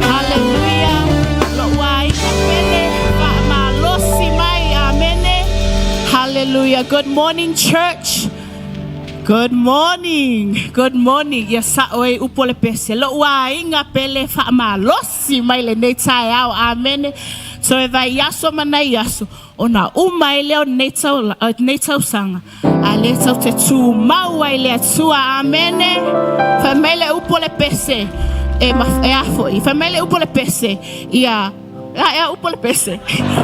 Hallelujah. Lo'u aiga pele faamalosi mai. Amene. Hallelujah. Good morning, church. Good morning. Good morning. Ia sa'o ai upu o le pese. Lo'u aiga pele faamalosi mai lenei taeao. Amene. Toe vaiaso ma nai aso ona uma ai lea o lenei tau, lenei tausaga. A lea tatou te tumau ai i le Atua. Amene. Fai mai le upu o le pese e, ma, e a foi. Fai mai le upu o le pese ia a ea upu o le pese.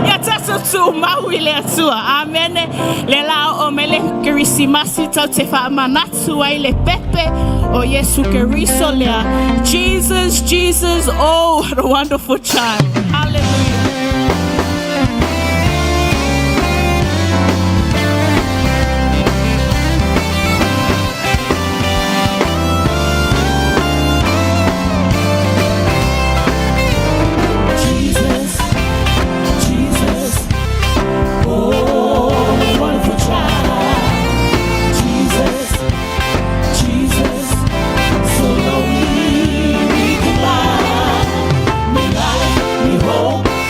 Ia tatou tumau i le Atua. Amene. Le la oo mai le Kerisimasi tatou te faamanatu ai le pepe o Iesu Keriso lea. Jesus, Jesus, oh, what a wonderful child. Hallelujah. Jesus, Jesus, oh, wonderful child. Jesus, Jesus, so lonely we can find me life, me hope.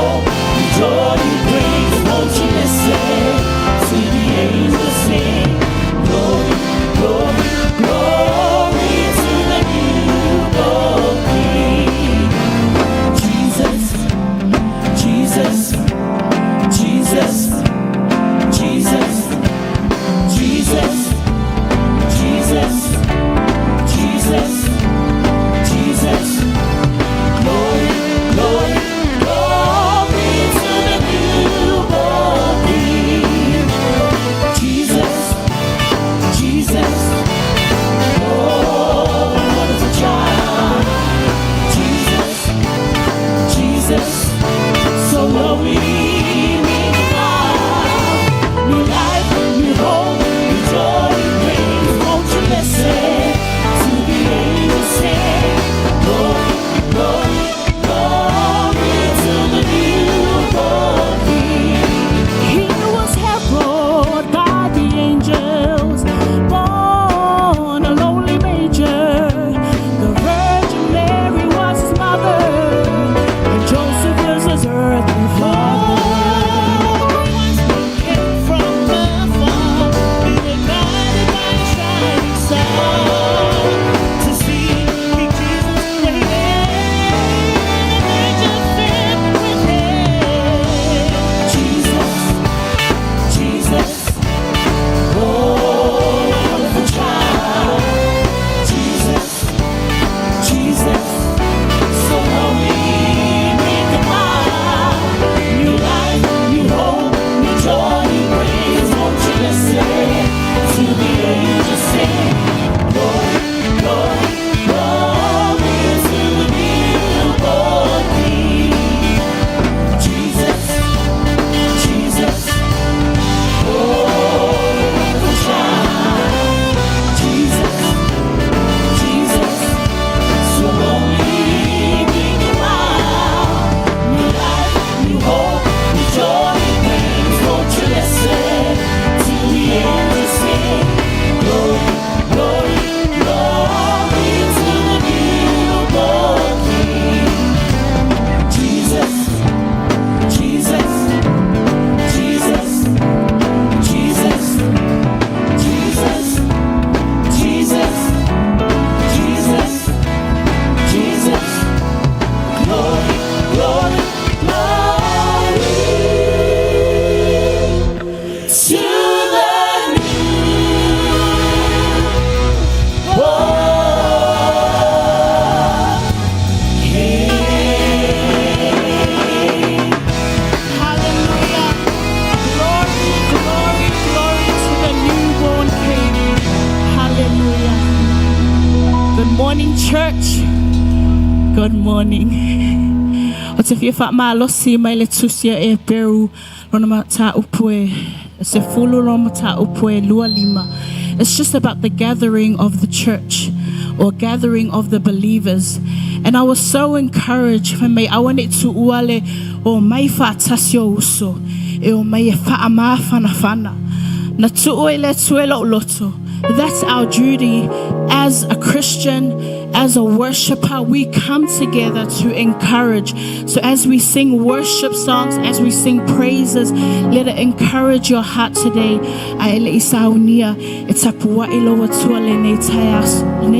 hope, new joy He brings. Won't you listen to the angels sing? Glory, glory, glory to the newborn King. Jesus, Jesus, Jesus, Jesus, Jesus, Jesus, Jesus, Jesus. Glory, glory, glory to the newborn King. Jesus, Jesus, oh, wonderful child. Jesus, Jesus, so lovely, mild. New life, new hope, new joy He brings. Won't you listen to the angels sing? Glory, glory, glory to the newborn King. He was heralded by the angels, born a lowly manger. The Virgin Mary was his mother, and Joseph was his earthly father. Came from afar, we were guided by a shining star to see King Jesus when he lay in a manger filled with hay. Jesus, Jesus, oh, wonderful child. Jesus, Jesus, so lovely, meek and mild. New life, new hope, new joy He brings. Won't you listen to the angels sing? Glory, glory, glory to the newborn King. Jesus, Jesus, oh, wonderful child. Jesus, Jesus, so lonely, meek and mild. New life, new hope, new joy He brings. Won't you listen to the angels sing? Glory, glory, glory to the newborn King. Jesus, Jesus, Jesus, Jesus, Jesus, Jesus, Jesus, Jesus. Glory, glory, glory to the newborn King. Hallelujah. Glory, glory, glory to the newborn King. Hallelujah. Good morning, church. Good morning. O te fia whaamalosi mai le tusi a Eperu lona mataupu e 10 lona mataupu e 25. It's just about the gathering of the church or gathering of the believers. And I was so encouraged fai mai aua nei tuua le omai faatasi o uso e omai e faamafanafana. Na tuu e le Atua i lou loto. That's our duty as a Christian, as a worshiper. We come together to encourage. So as we sing worship songs, as we sing praises, let it encourage your heart today. Ae le i saunia e tapuai lou Atua lenei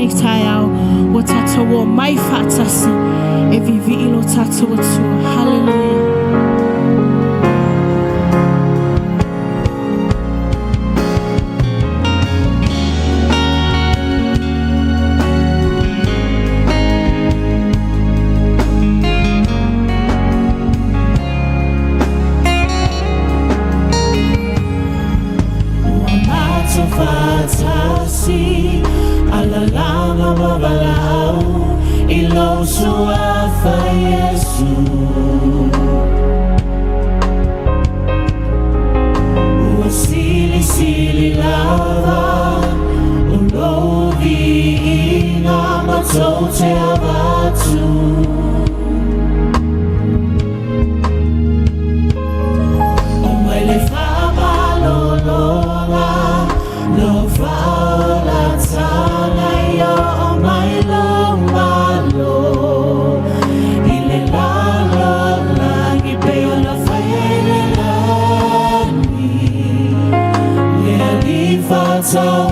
taeao ua tatou omai faatasi e viivii lo tatou Atua. Hallelujah. Ua matou faatasi alalaga ma valaau i lou suafa Iesu. Hallelujah.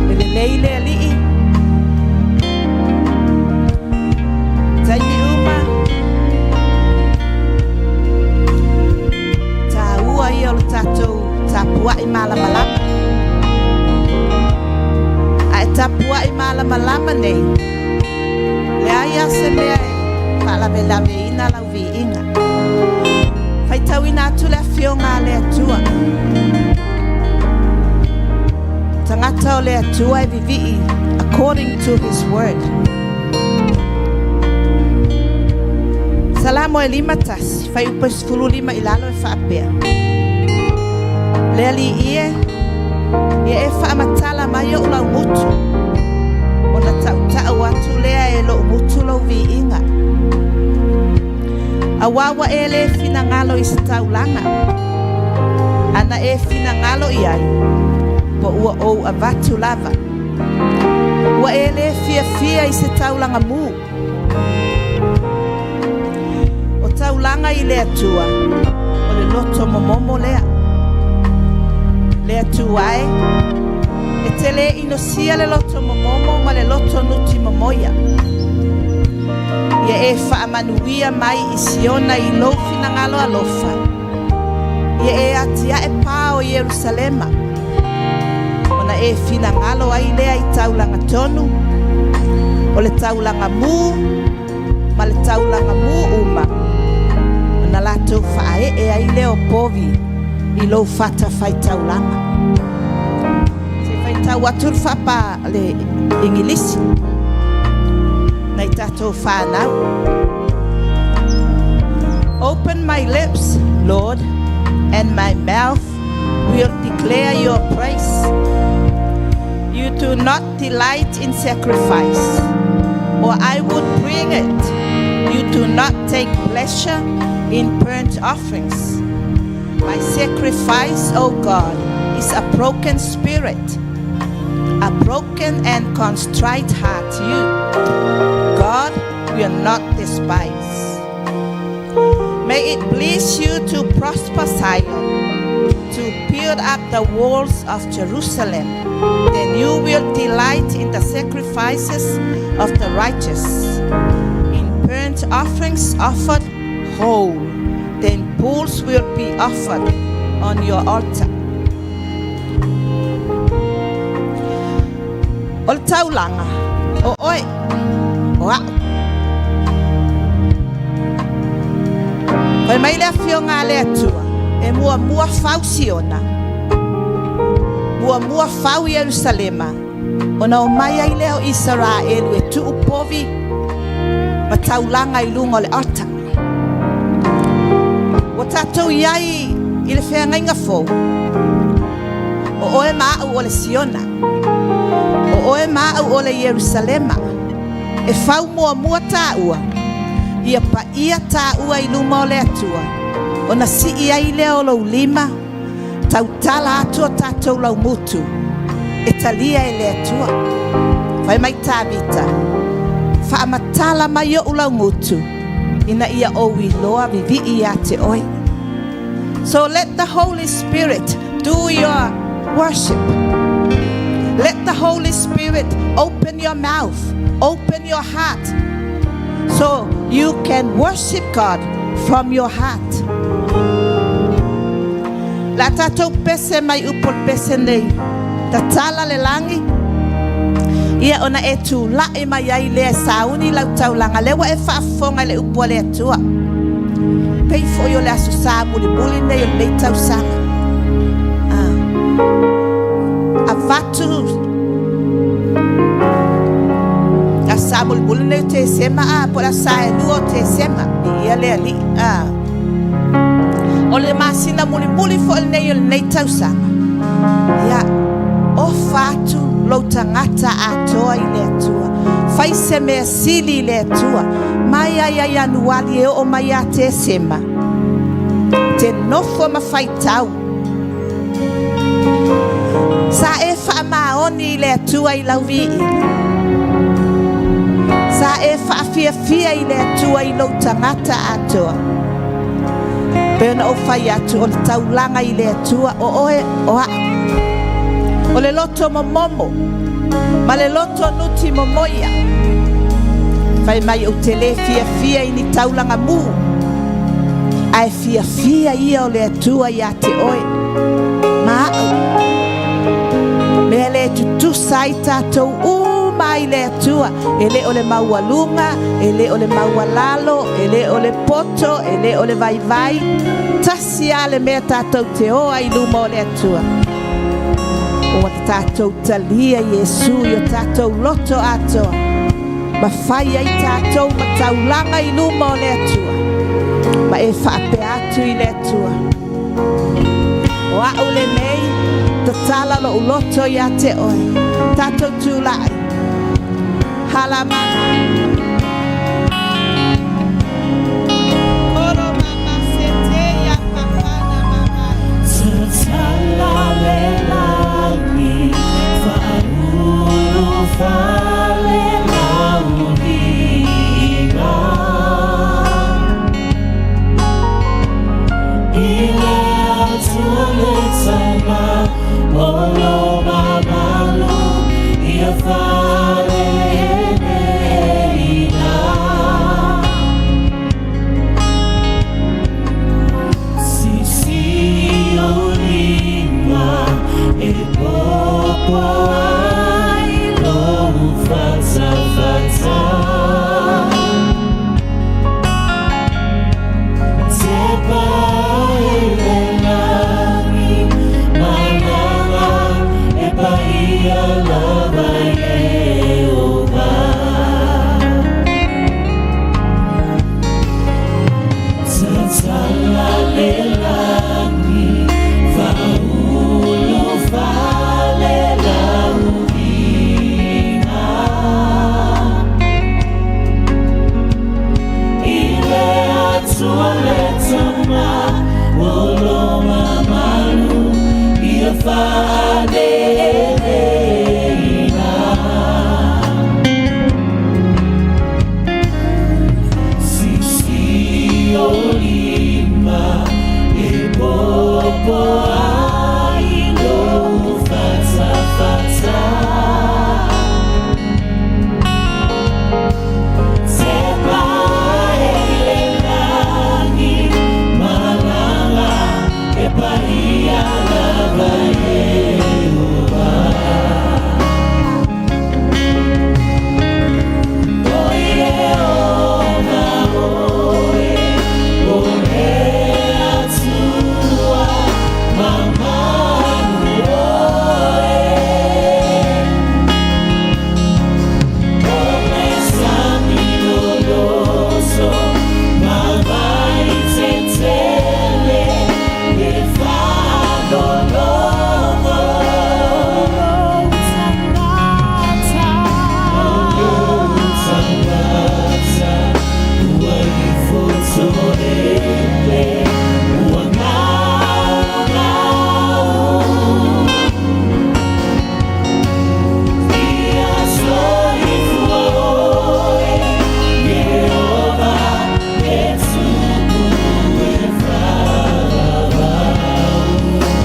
Le lelei le Alii. Taimi uma. Tāua ia o le tatou tapuai malamalama. A e tapuai malamalama nei, leai lava se mea e faalavelaveina lau viiga. Faitauina atu le afioga a le Atua. Tagata o le Atua e vivii according to his word. Salamo e 51, fuaiupu e 15 i lalo e faapea. Le Alii e, ia e faamatala mai o'u laugutu, ona tautau atu lea e lo'u gutu lou viiga. Auā ua e lē finagalo i se taulaga, ana e finagalo i ai, po ua ou avatu lava. Ua e lē fiafia i se taulaga mū. O taulaga i le Atua, o le loto momomo lea. Le Atua e, e te lē inosia le loto momomo ma le loto nuti momoia. Ia e faamanuia mai i Siona i lou finagalo alofa. Ia e atiae pa o Ierusalema. Ona e finagalo ai lea i taulaga tonu, o le taulaga mu ma le taulaga mu uma, ona latou faaee ai lea o povi i lou fatafaitaulaga. Se i faitau atu le faapa le Igilisi nai tatou fanau. Open my lips, Lord, and my mouth will declare your praise. You do not delight in sacrifice, or I would bring it. You do not take pleasure in burnt offerings. My sacrifice, O God, is a broken spirit, a broken and contrite heart. You, God, will not despise. May it please you to prosper Zion, to build up the walls of Jerusalem. Then you will delight in the sacrifices of the righteous, in burnt offerings offered whole. Then bulls will be offered on your altar. O le taulaga, o oe, o a'u. Fai mai le Afioga a le Atua, e muamua fau Siona, muamua fau Ierusalema, ona omai ai lea o Isaraelu e tuu povi ma taulaga i luga o le altar. Ua tatou i ai i le feagaiga fou, o oe ma a'u o le Siona, o oe ma a'u o le Ierusalema, e fau muamua tāua, ia paia tāua i luma o le Atua, ona sii ai lea o lou lima, tautala atu o tatou laumutu, e talia e le Atua. Fai mai Tavita, faamatala mai o'u laugutu, ina ia ou iloa vivii ia te oe. So let the Holy Spirit do your worship. Let the Holy Spirit open your mouth, open your heart, so you can worship God from your heart. Le a tatou pese mai upu o le pese nei. Tatala le lagi, ia ona e tula'i mai ai lea e sauni lau taulaga. Lea ua e faafofoga i le upu a le Atua. Pei foi o le Aso Sa mulimuli nei o lenei tausaga. Ah. Avatu Aso Sa mulimuli nei o Tesema, a po o le Aso Sa e 2 o Tesema. Viia le Alii. Ah. O le masina mulimuli foi lenei o lenei tausaga. Ia, ofa atu lou tagata atoa i le Atua. Fai se mea sili i le Atua. Mai ai ia Ianuali e oo mai ia Tesema. Te nofo ma faitau. Sa e faamaoni i le Atua i lau viiga. Sa e faafiafia i le Atua i lou tagata atoa. Pei ona ou fai atu, o le taulaga i le Atua, o oe, o a'u. O le loto momomo ma le loto nuti momoia. Fai mai ou te le fiafia i ni taulaga mū, ae fiafia ia o le Atua iā te oe ma a'u. Mea lea e tutusa ai tatou uma i le Atua, e le o le maualuga, e le o le maualalo, e le o le poto, e le o le vaivai. Tasi lava le mea tatou te o ai i luma o le Atua. Ua tatou talia Iesu i o tatou loto atoa, ma fai ai tatou ma taulaga i luma o le Atua, ma e faapea atu i le Atua, O a'u lenei, tatala lo'u loto iā te oe. Tatou tula'i. Halamama. Koro mama sete ia papana mama. Tatala le lagi, faaulu fale lau viiga. I le Atua le Tama o lo mamalu, ia faaleeleina. Sisii ou lima e popoina.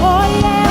Oh.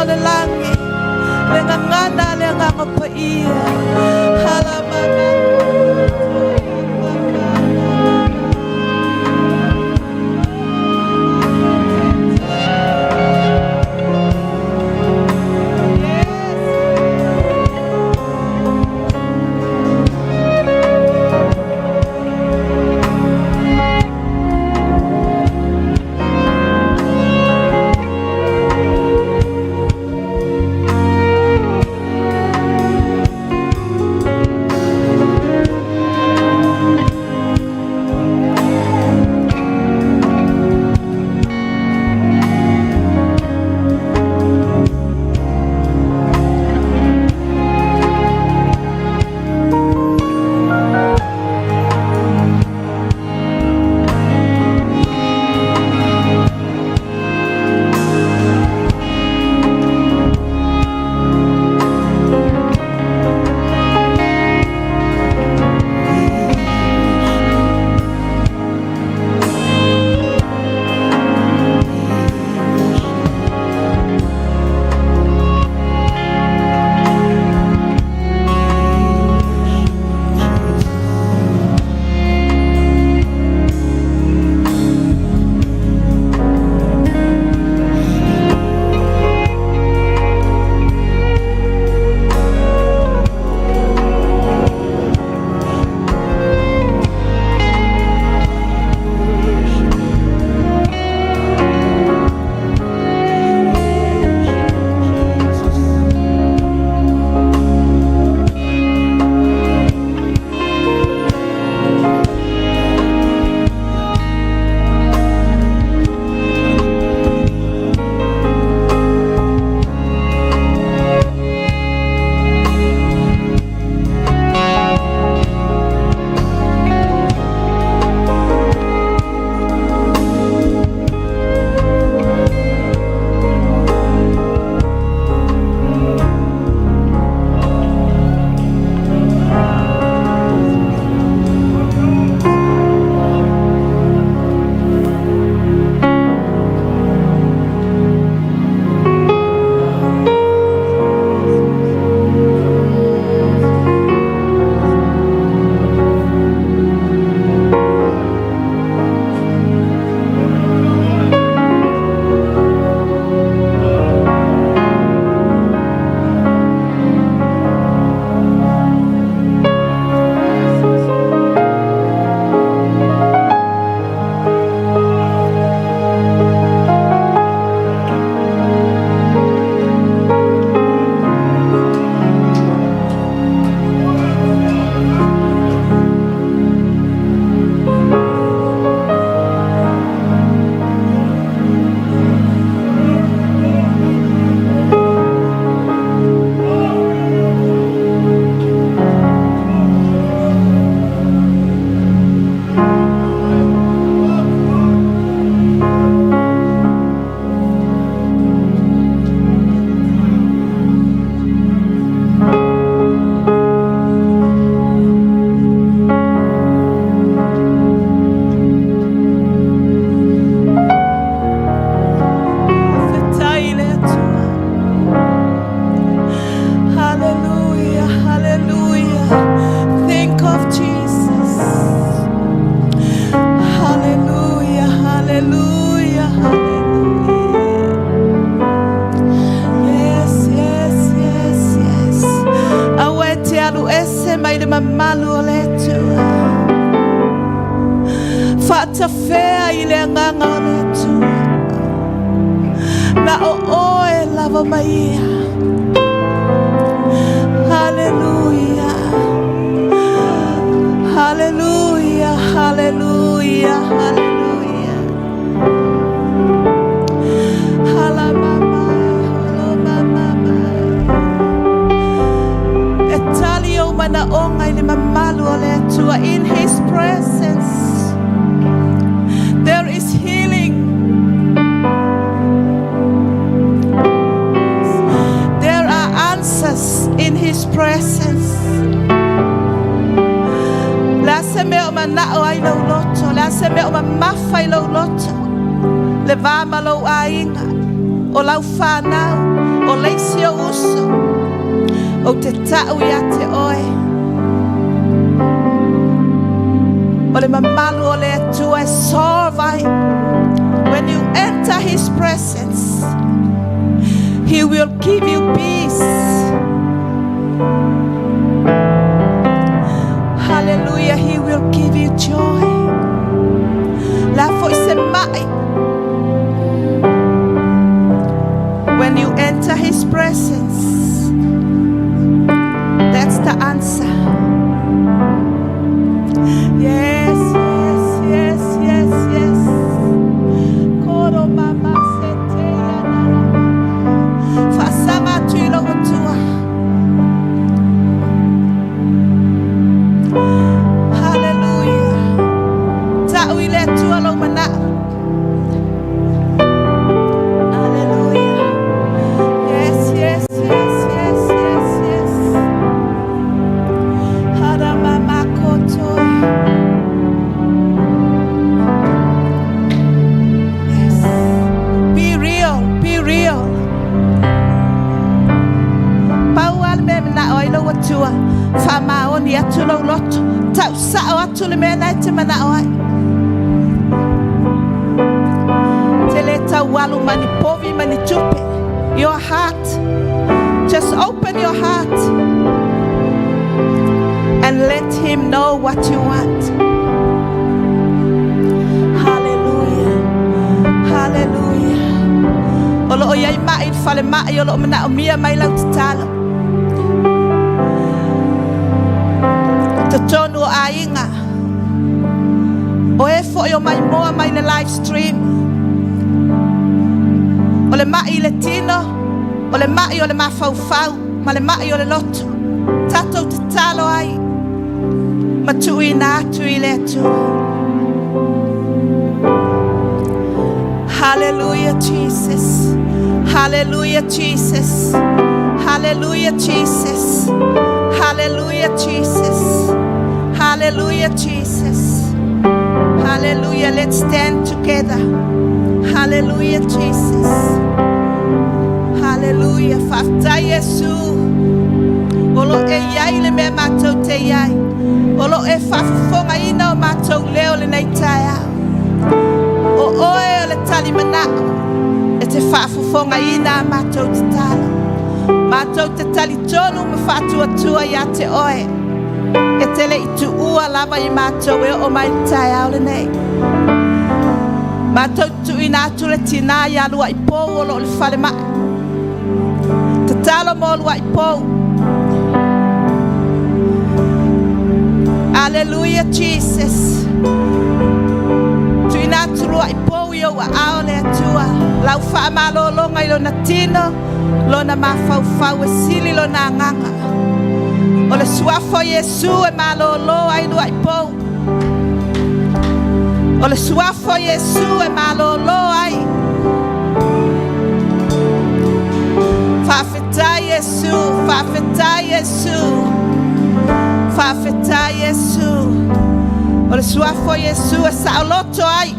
o le lagi, le gagana a le Agaga Paia. Halamama. Faafetai i le Atua. Hallelujah, hallelujah. Think of Jesus. Hallelujah, hallelujah, hallelujah. Yes, yes, yes, yes. Aua e te alu ese mai le mamalu o le Atua. Faatafea i le agaga o le Atua. Na o oe lava ma ia. Hallelujah. Hallelujah, hallelujah, hallelujah. Halamamai, holomamamai. E tali ou manaoga i le mamalu o le Atua. In His presence, there is healing. There are answers in His presence. O le a se mea o manao ai lou loto, o le a se mea o mamafa i lou loto, le va ma lou aiga, o lau fanau. O le isi ou uso, ou te ta'u ia te oe. O le mamalu o le Atua e solve ai. When you enter His presence, He will give you peace. Hallelujah, He will give you joy. La foi se mai. When you enter His presence, that's the answer. Yes. Koro mama se te ia na la mama. Faasama atu i lou Atua. Hallelujah. Ta'u i le Atua lou mana'o. Hallelujah. Yes. Haramama kotoi. Yes. Be real, be real. Pau lava le mea e mana'o ai lou Atua. Faamaoni atu lou loto. Ta'u sa'o atu le mea na e te mana'o ai. Te le tau alu ma ni povi ma ni tupe. Your heart. Just open your heart and let Him know what you want. Hallelujah. Hallelujah. O loo iai ma'i i le falema'i o loo mana'omia mai lau tatalo. Totonu o aiga. O e foi o maimoa mai le live stream. O le ma'i i le tino, o le ma'i o le mafaufau, ma le ma'i o le loto. Tatou tatalo ai. Ma tuuina atu i le Atua. Hallelujah, Jesus. Hallelujah, Jesus. Hallelujah, Jesus. Hallelujah, Jesus. Hallelujah, Jesus. Hallelujah. Let's stand together. Hallelujah, Jesus. Hallelujah. Faafetai Iesu. O loo e iai le mea matou te iai. O loo e faafofogaina o matou leo lenei taeao. O oe o le tali mana'o. E te faafofogaina a matou tatalo. Matou te talitonu ma faatuatua ia te oe. E te le i tuua lava i matou e oo mai le taeao lenei. Matou tuuina atu le tinā ia Luaipou o loo i le falema'i. Tatalo mo Luaipou. Hallelujah, Jesus. Tuuina atu Luaipou i ou aao le Atua. Lau faamalologa i lona tino, lona mafaufau e sili lona agaga. O le suafa o Iesu e malolo ai Luaipou. O le suafa o Iesu e malolo ai. Faafetai Iesu, faafetai Iesu. Faafetai Iesu. O le suafa o Iesu e saoloto ai.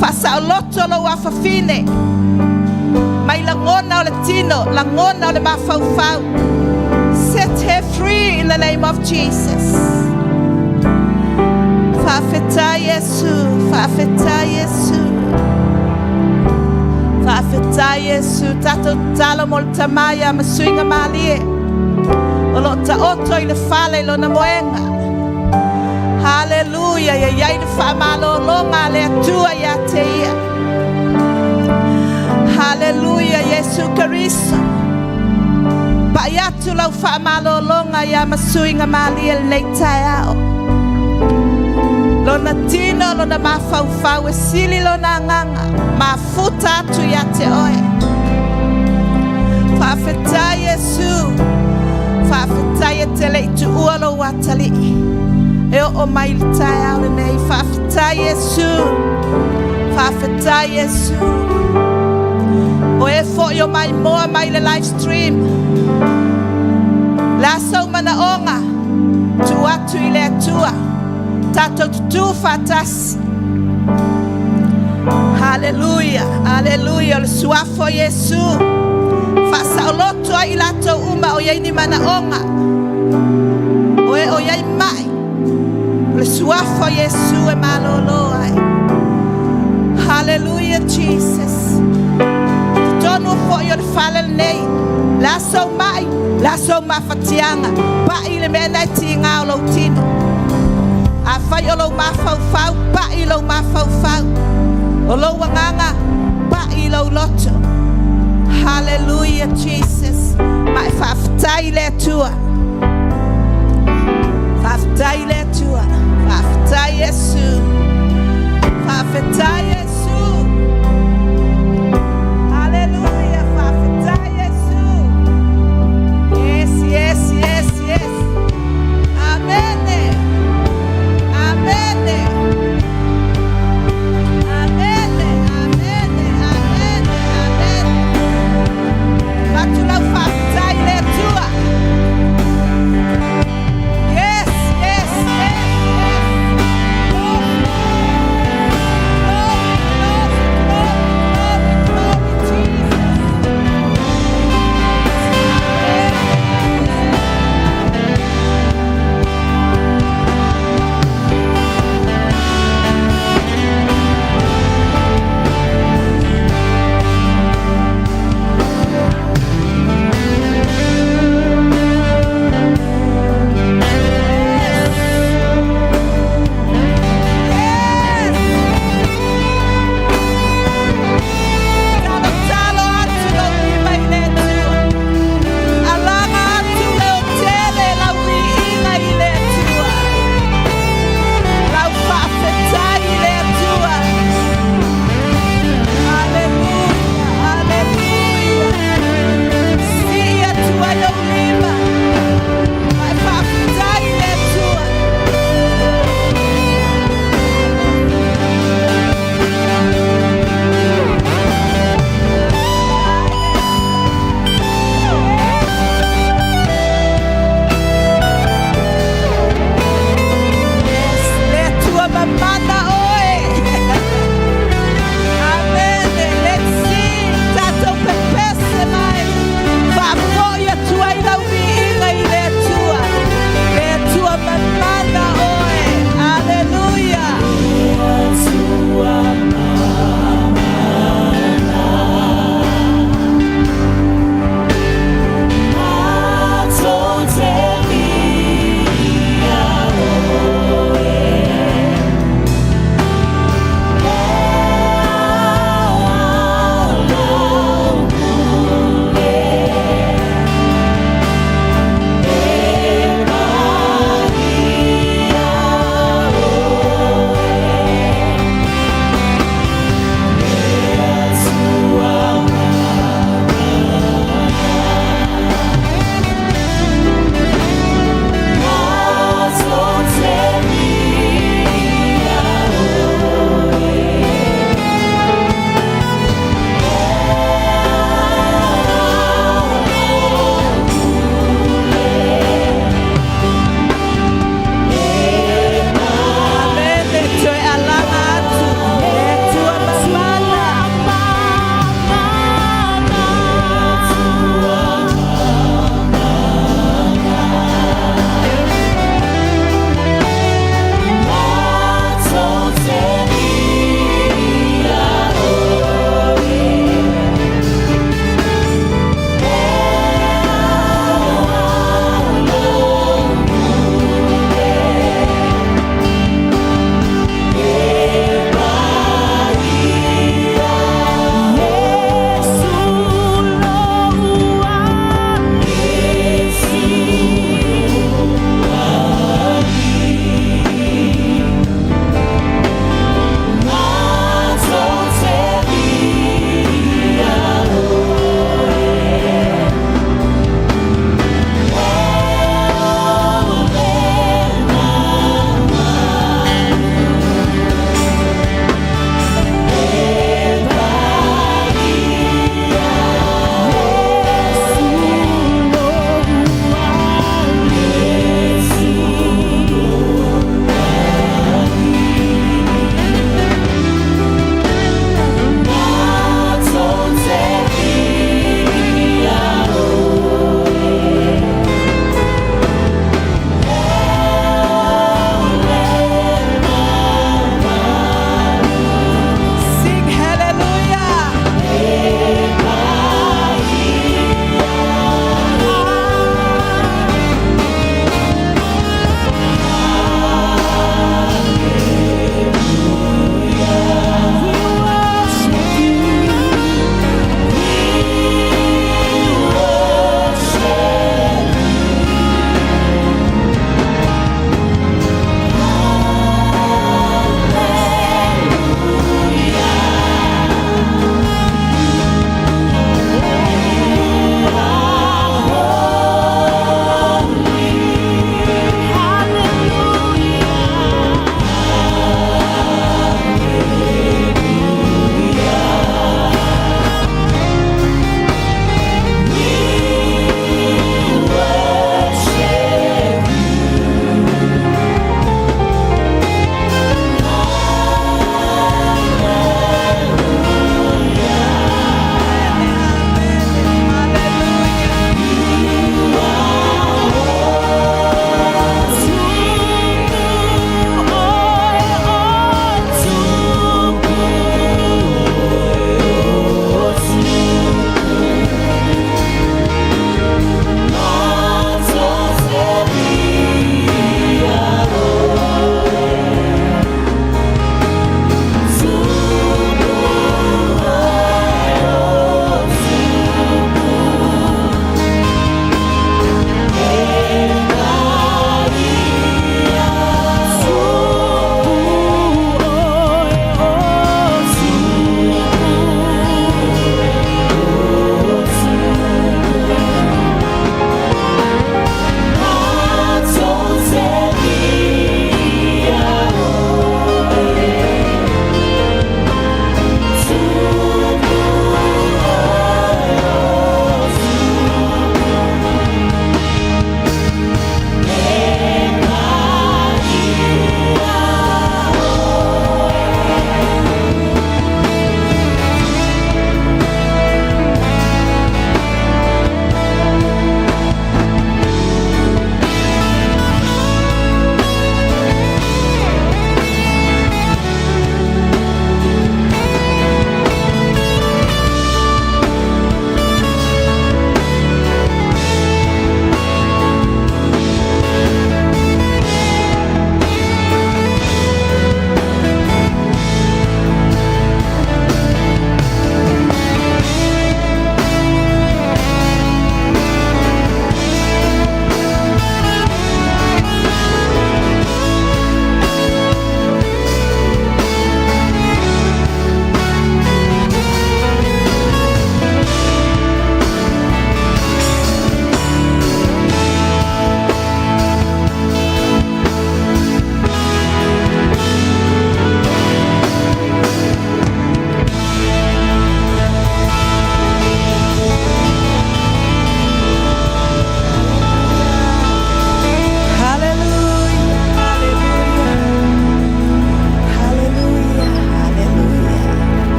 Faasaoloto lou afafine. Mai lagona o le tino, lagona o le mafaufau. Set her free in the name of Jesus. Faafetai Iesu, faafetai Iesu. Faafetai Iesu, tatou tatalo mo le tamā ia Masuiga Malie. O loo taoto i le fale i lona moega. Hallelujah, ia iai le faamalologa a le Atua ia te ia. Hallelujah, Iesu Keriso. Pai atu lau faamalologa ia Masuiga Malie lenei taeao. Lona tino, lona mafaufau e sili lona agaga. Mafuta atu ia te oe. Faafetai Iesu. Faafetai e te le i tuua lou atalii. E oo mai le taeao lenei. Faafetai Iesu. Faafetai Iesu. O e foi o maimoa mai le live stream. Le a sou manaoga. Tuu atu i le Atua. Tatou tutu faatasi. Hallelujah. Hallelujah. O le suafa o Iesu. Faasaoloto. Saoloto ai i latou uma o i ai ni manaoga, o e o i ai mai, o le Suafa o Iesu e malolo ai. Hallelujah, Jesus. Totonu foi o le fale lenei, o le a sou mai, o le a sou mafatiaga, pai le mea lena e tiga o lou tino. Afai o lou mafaufau, pai lou mafaufau. O lou agaga, pai lou loto. Hallelujah, Jesus. Ma e faafetai i le Atua. Faafetai i le Atua. Faafetai Iesu. Faafetai Iesu. Hallelujah. Faafetai Iesu. Yes, yes, yes, yes. Amen. Amen. Amen. Amen. Amen. Amen. Avatu lau faafetai i le Atua.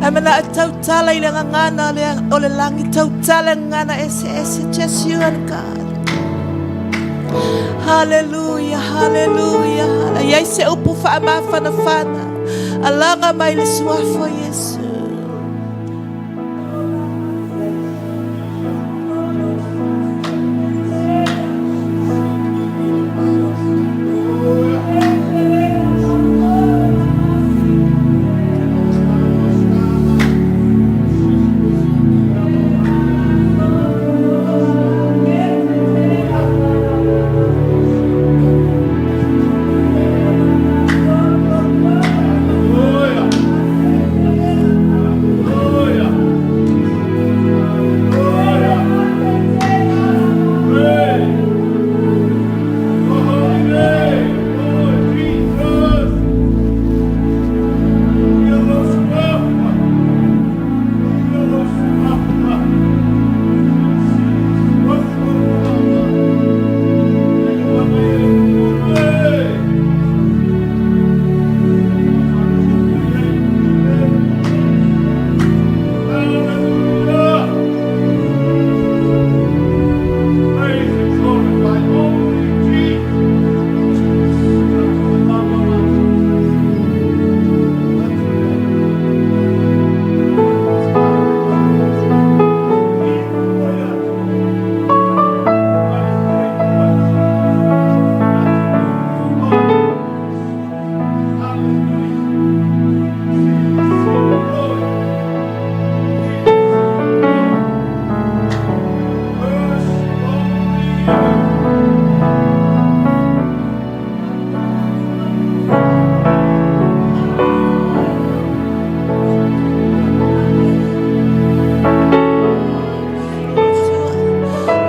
Ae manaʻo e tautala i le gagana o le lagi, tautala i gagana eseese, just you and God. Haleluia, haleluia. E i ai se upu faamafanafana, alaga mai le Suafa o Iesu.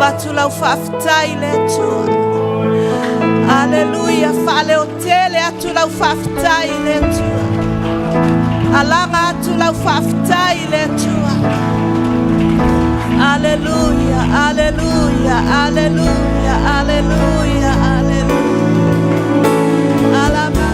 Avatu lau faafetai i le Atua. Aleluia. Faaleotele atu lau faafetai i le Atua. Alaga atu lau faafetai i le Atua. Aleluia, aleluia, aleluia, aleluia, aleluia. Alama.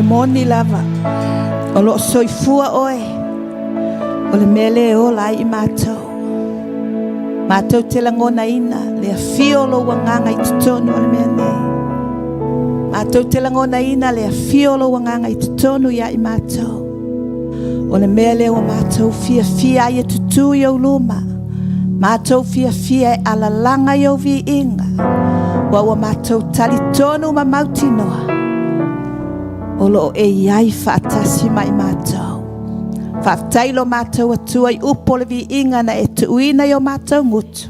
moni lava, o loo soifua oe, o le mea lea e ola ai i matou. Matou te lagonaina le afio o lou agaga i totonu o le mea nei. Matou te lagonaina le afio o lou agaga i totonu ia i matou. O le mea lea ua matou fiafia ai e tutū i ou luma. Matou fiafia e alalaga i ou viiga. Ua ua matou talitonu ma mautinoa o lo o e i ai faatasi ma i matou. Faafetai lo matou Atua i upu o le viiga na e tuuina i o matou gutu,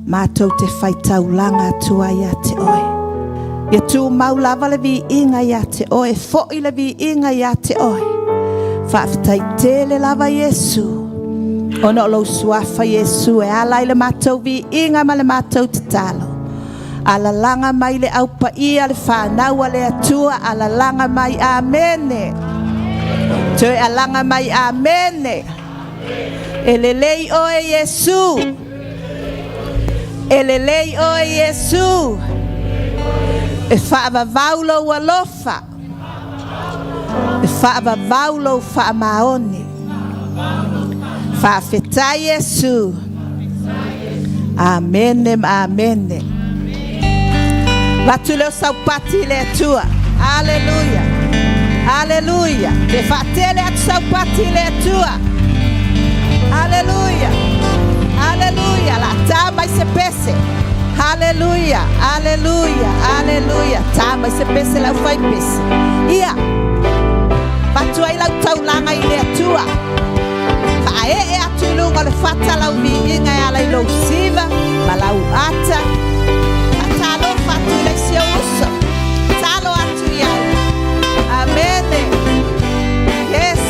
matou te faitaulaga atu ai ia te oe. Ia tumau lava le viiga ia te oe, foi le viiga ia te oe. Faafetai tele lava Iesu, ona o lou suafa Iesu e ala ai le matou viiga ma le matou tatalo. Alalaga mai le au paia le fanau a le Atua, alalaga mai, amene. Toe alaga mai, amene. E lelei oe Iesu. E lelei oe Iesu. E faavavau lou alofa. E faavavau lou faamaoni. Faafetai Iesu. Amene ma amene. Avatu lea o saupati i le Atua. Aleluia. Aleluia. Pe faatele atu saupati i le Atua. Aleluia. Aleluia. La tā mai se pese. Aleluia. Aleluia. Aleluia. Tā mai se pese lau fai pese. Ia. Avatu ai lau taulaga i le Atua. Faaee atu i luga o le fata lau viiga e ala i lou siva ma lau ata. Faatalofa atu i le isi ou uso. Talo atu i ai. Amene. Yes.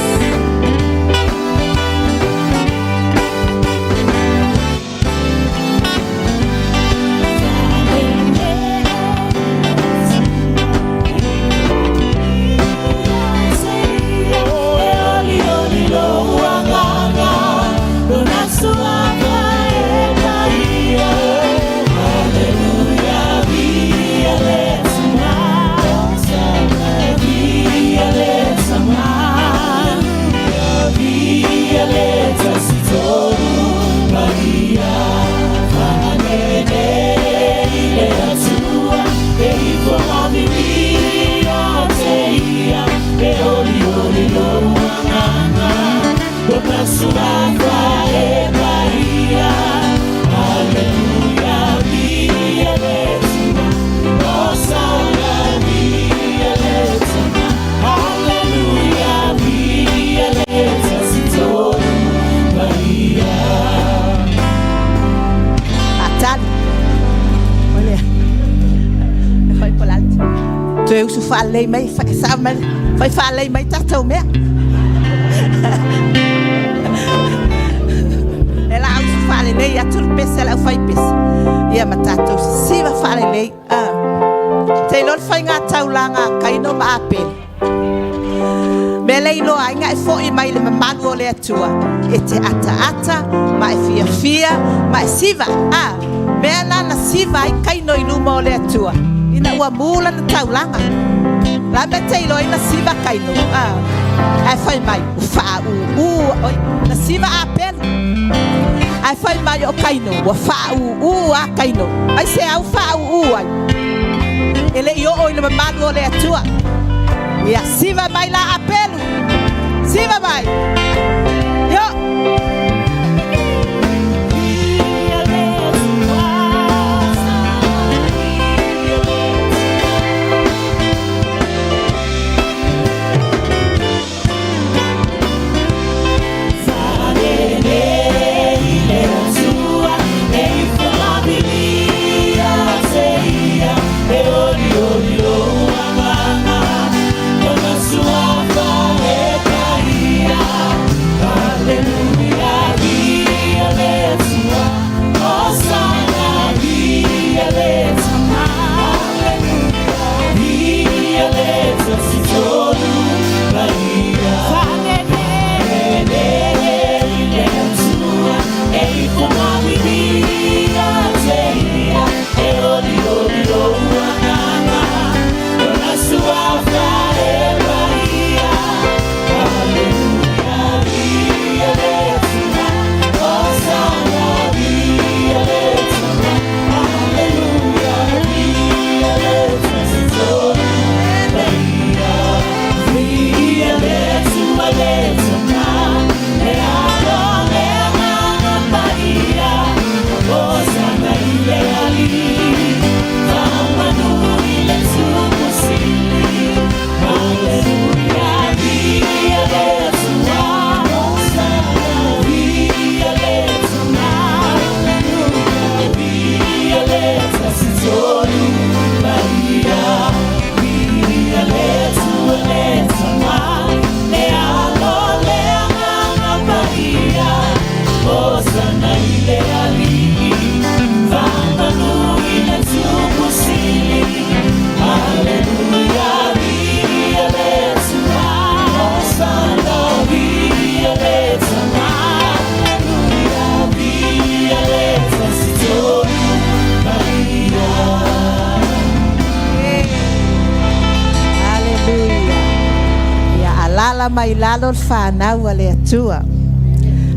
Atali. Olea. E fai polati. Toe usu faalelei mai, fai sa mai, fai faalelei mai tatou mea. E la usu faalelei atu le pese a le aufai pese. Ia ma tatou sisiva faalelei. Ah. Te iloa le faiga taulaga a Kaino ma Apele. Mea le iloa ai na e foi mai le mamalu o le Atua e te ataata ma e fiafia ma e siva. Ah, mea la na siva ai Kaino i luma o le Atua ina ua mū lana taulaga. La mea te iloa ai na siva Kaino. Ah, ae fai mai ua faaūū oi, na siva Apelu. Ae fai mai o Kaino ua faaūū a Kaino. Ai se au faaūū ai. E le i oo i le mamalu o le Atua. Ia siva mai la Apelu. Siva mai. Yo. Alaala mai lalo le fanau a le Atua.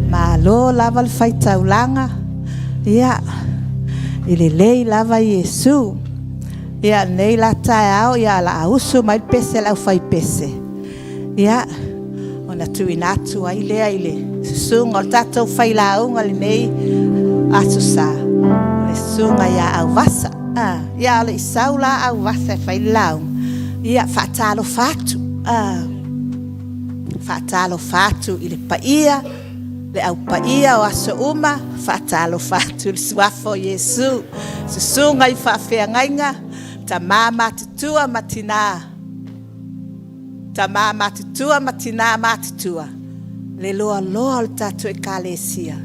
Malo lava le faitaulaga. Ia, e lelei lava Iesu. Ia, nei la taeao, ia la ausu mai le pese a le aufaipese. Ia, ona tuuina atu ai lea i le susuga o le tatou failauga lenei Aso Sa, o le susuga ia Auvasa. Ah, ia a o le i sau la Auvasa e fai le lauga, ia faatalofa atu. Ah, faatalofa atu i le paia, le au paia o aso uma, faatalofa atu i le suafa o Iesu, susuga i faafeagaiga, tama matutua ma tina, tama matutua ma tina matutua, le loaloa o le tatou Ekalesia.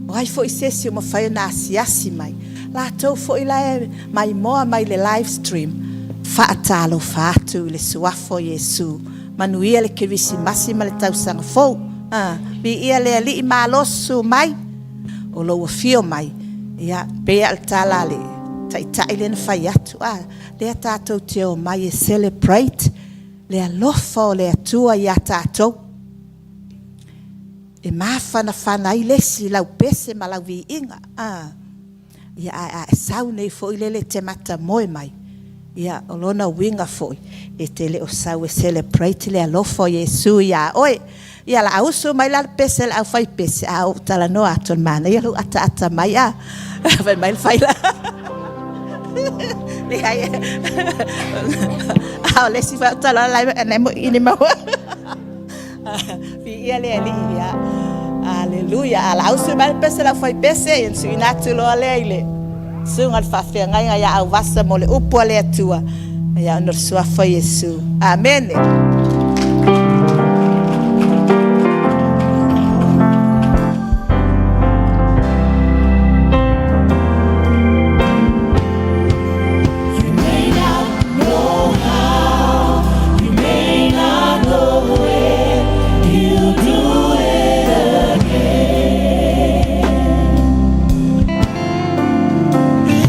O ai foi se isi ua mafai ona asiasi mai, latou foi la e maimoa mai i le live stream, faatalofa atu i le suafa o Iesu. Manuia le Kerisimasi ma le tausaga fou. Ah, viia le Alii, malo susu mai, o lou afio mai, ia, pei lava o le tala a le taitai lea na fai atu, a, lea tatou te omai e celebrate le alofa o le Atua ia tatou. E mafanafana ai le isi i lau pese ma lau viiga. A, ia, ae a e sau nei foi lele e te matamoe mai, ia, o lona uiga foi, e te le o sau e celebrate le alofa o Iesu ia oe. Ia, o le a usu mai la le pese a le aufaipese, a ou talanoa atu, o le manaia lou ataata mai, a. Fai mai le faila. Leai. A o le isi foi au talanoa la e mo i ni maua. Viia le Alii, ia. Aleluia. A lausu mai le pese lau fai pese, ia tuuina atu loa lea i le susuga i le faafeagaiga ia Auvasa mo le upu a le Atua. Ia ona o le suafa o Iesu. Amene. You may not know how, you may not know when, He'll do it again.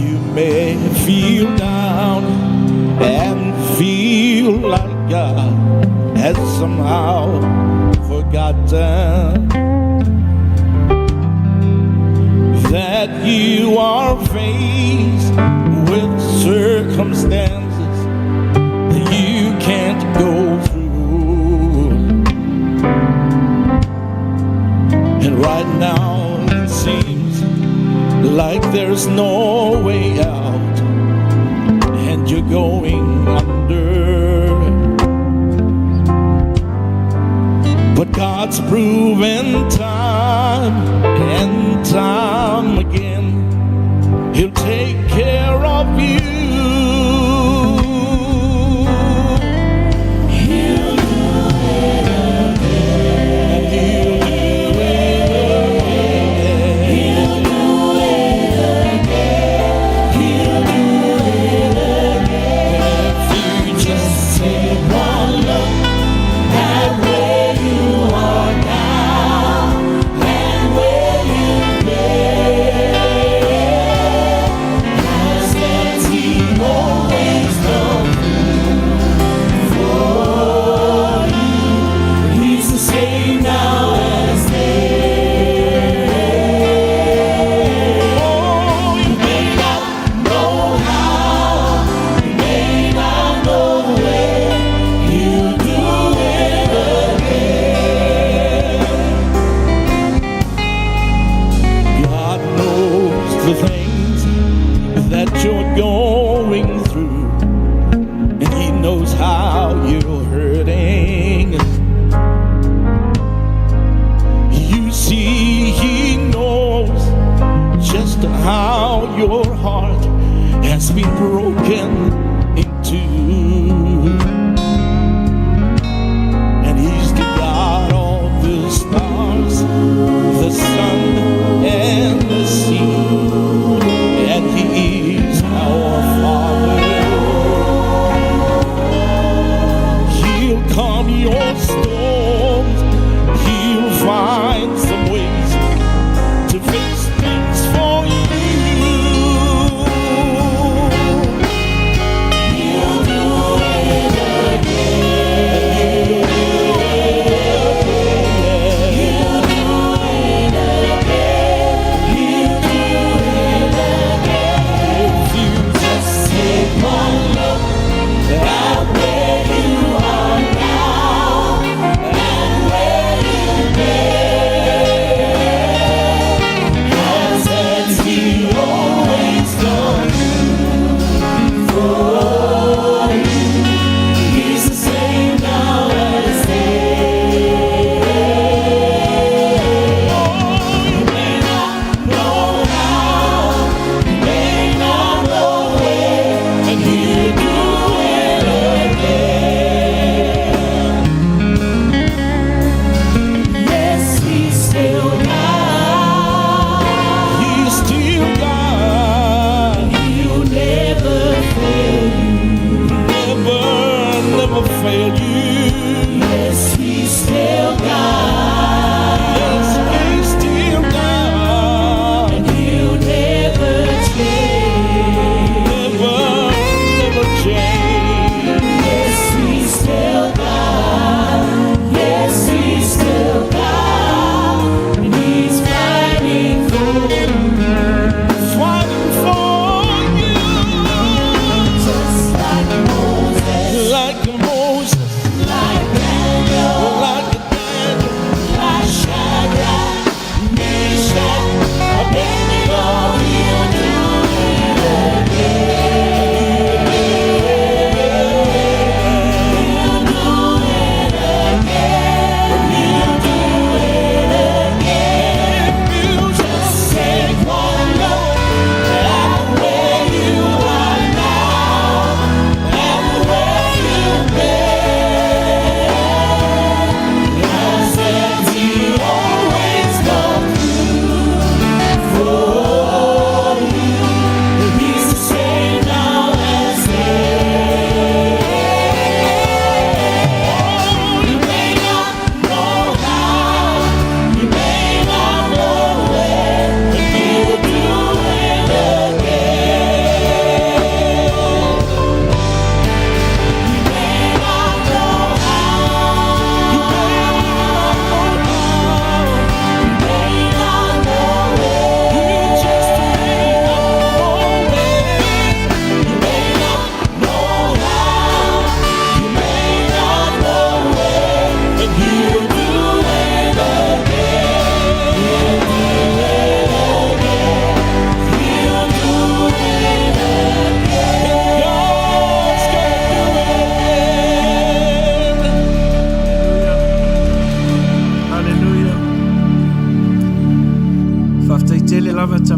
You may feel down and feel like God has somehow forgotten that you are faced with circumstances that you can't go through. And right now it seems like there's no way out and you're going under. But God's proven time and time again, He'll take care of you. He'll do it And He'll do it again. He'll do it again. He'll do it again. If you just Take one look at where you are now and where you've been. Has the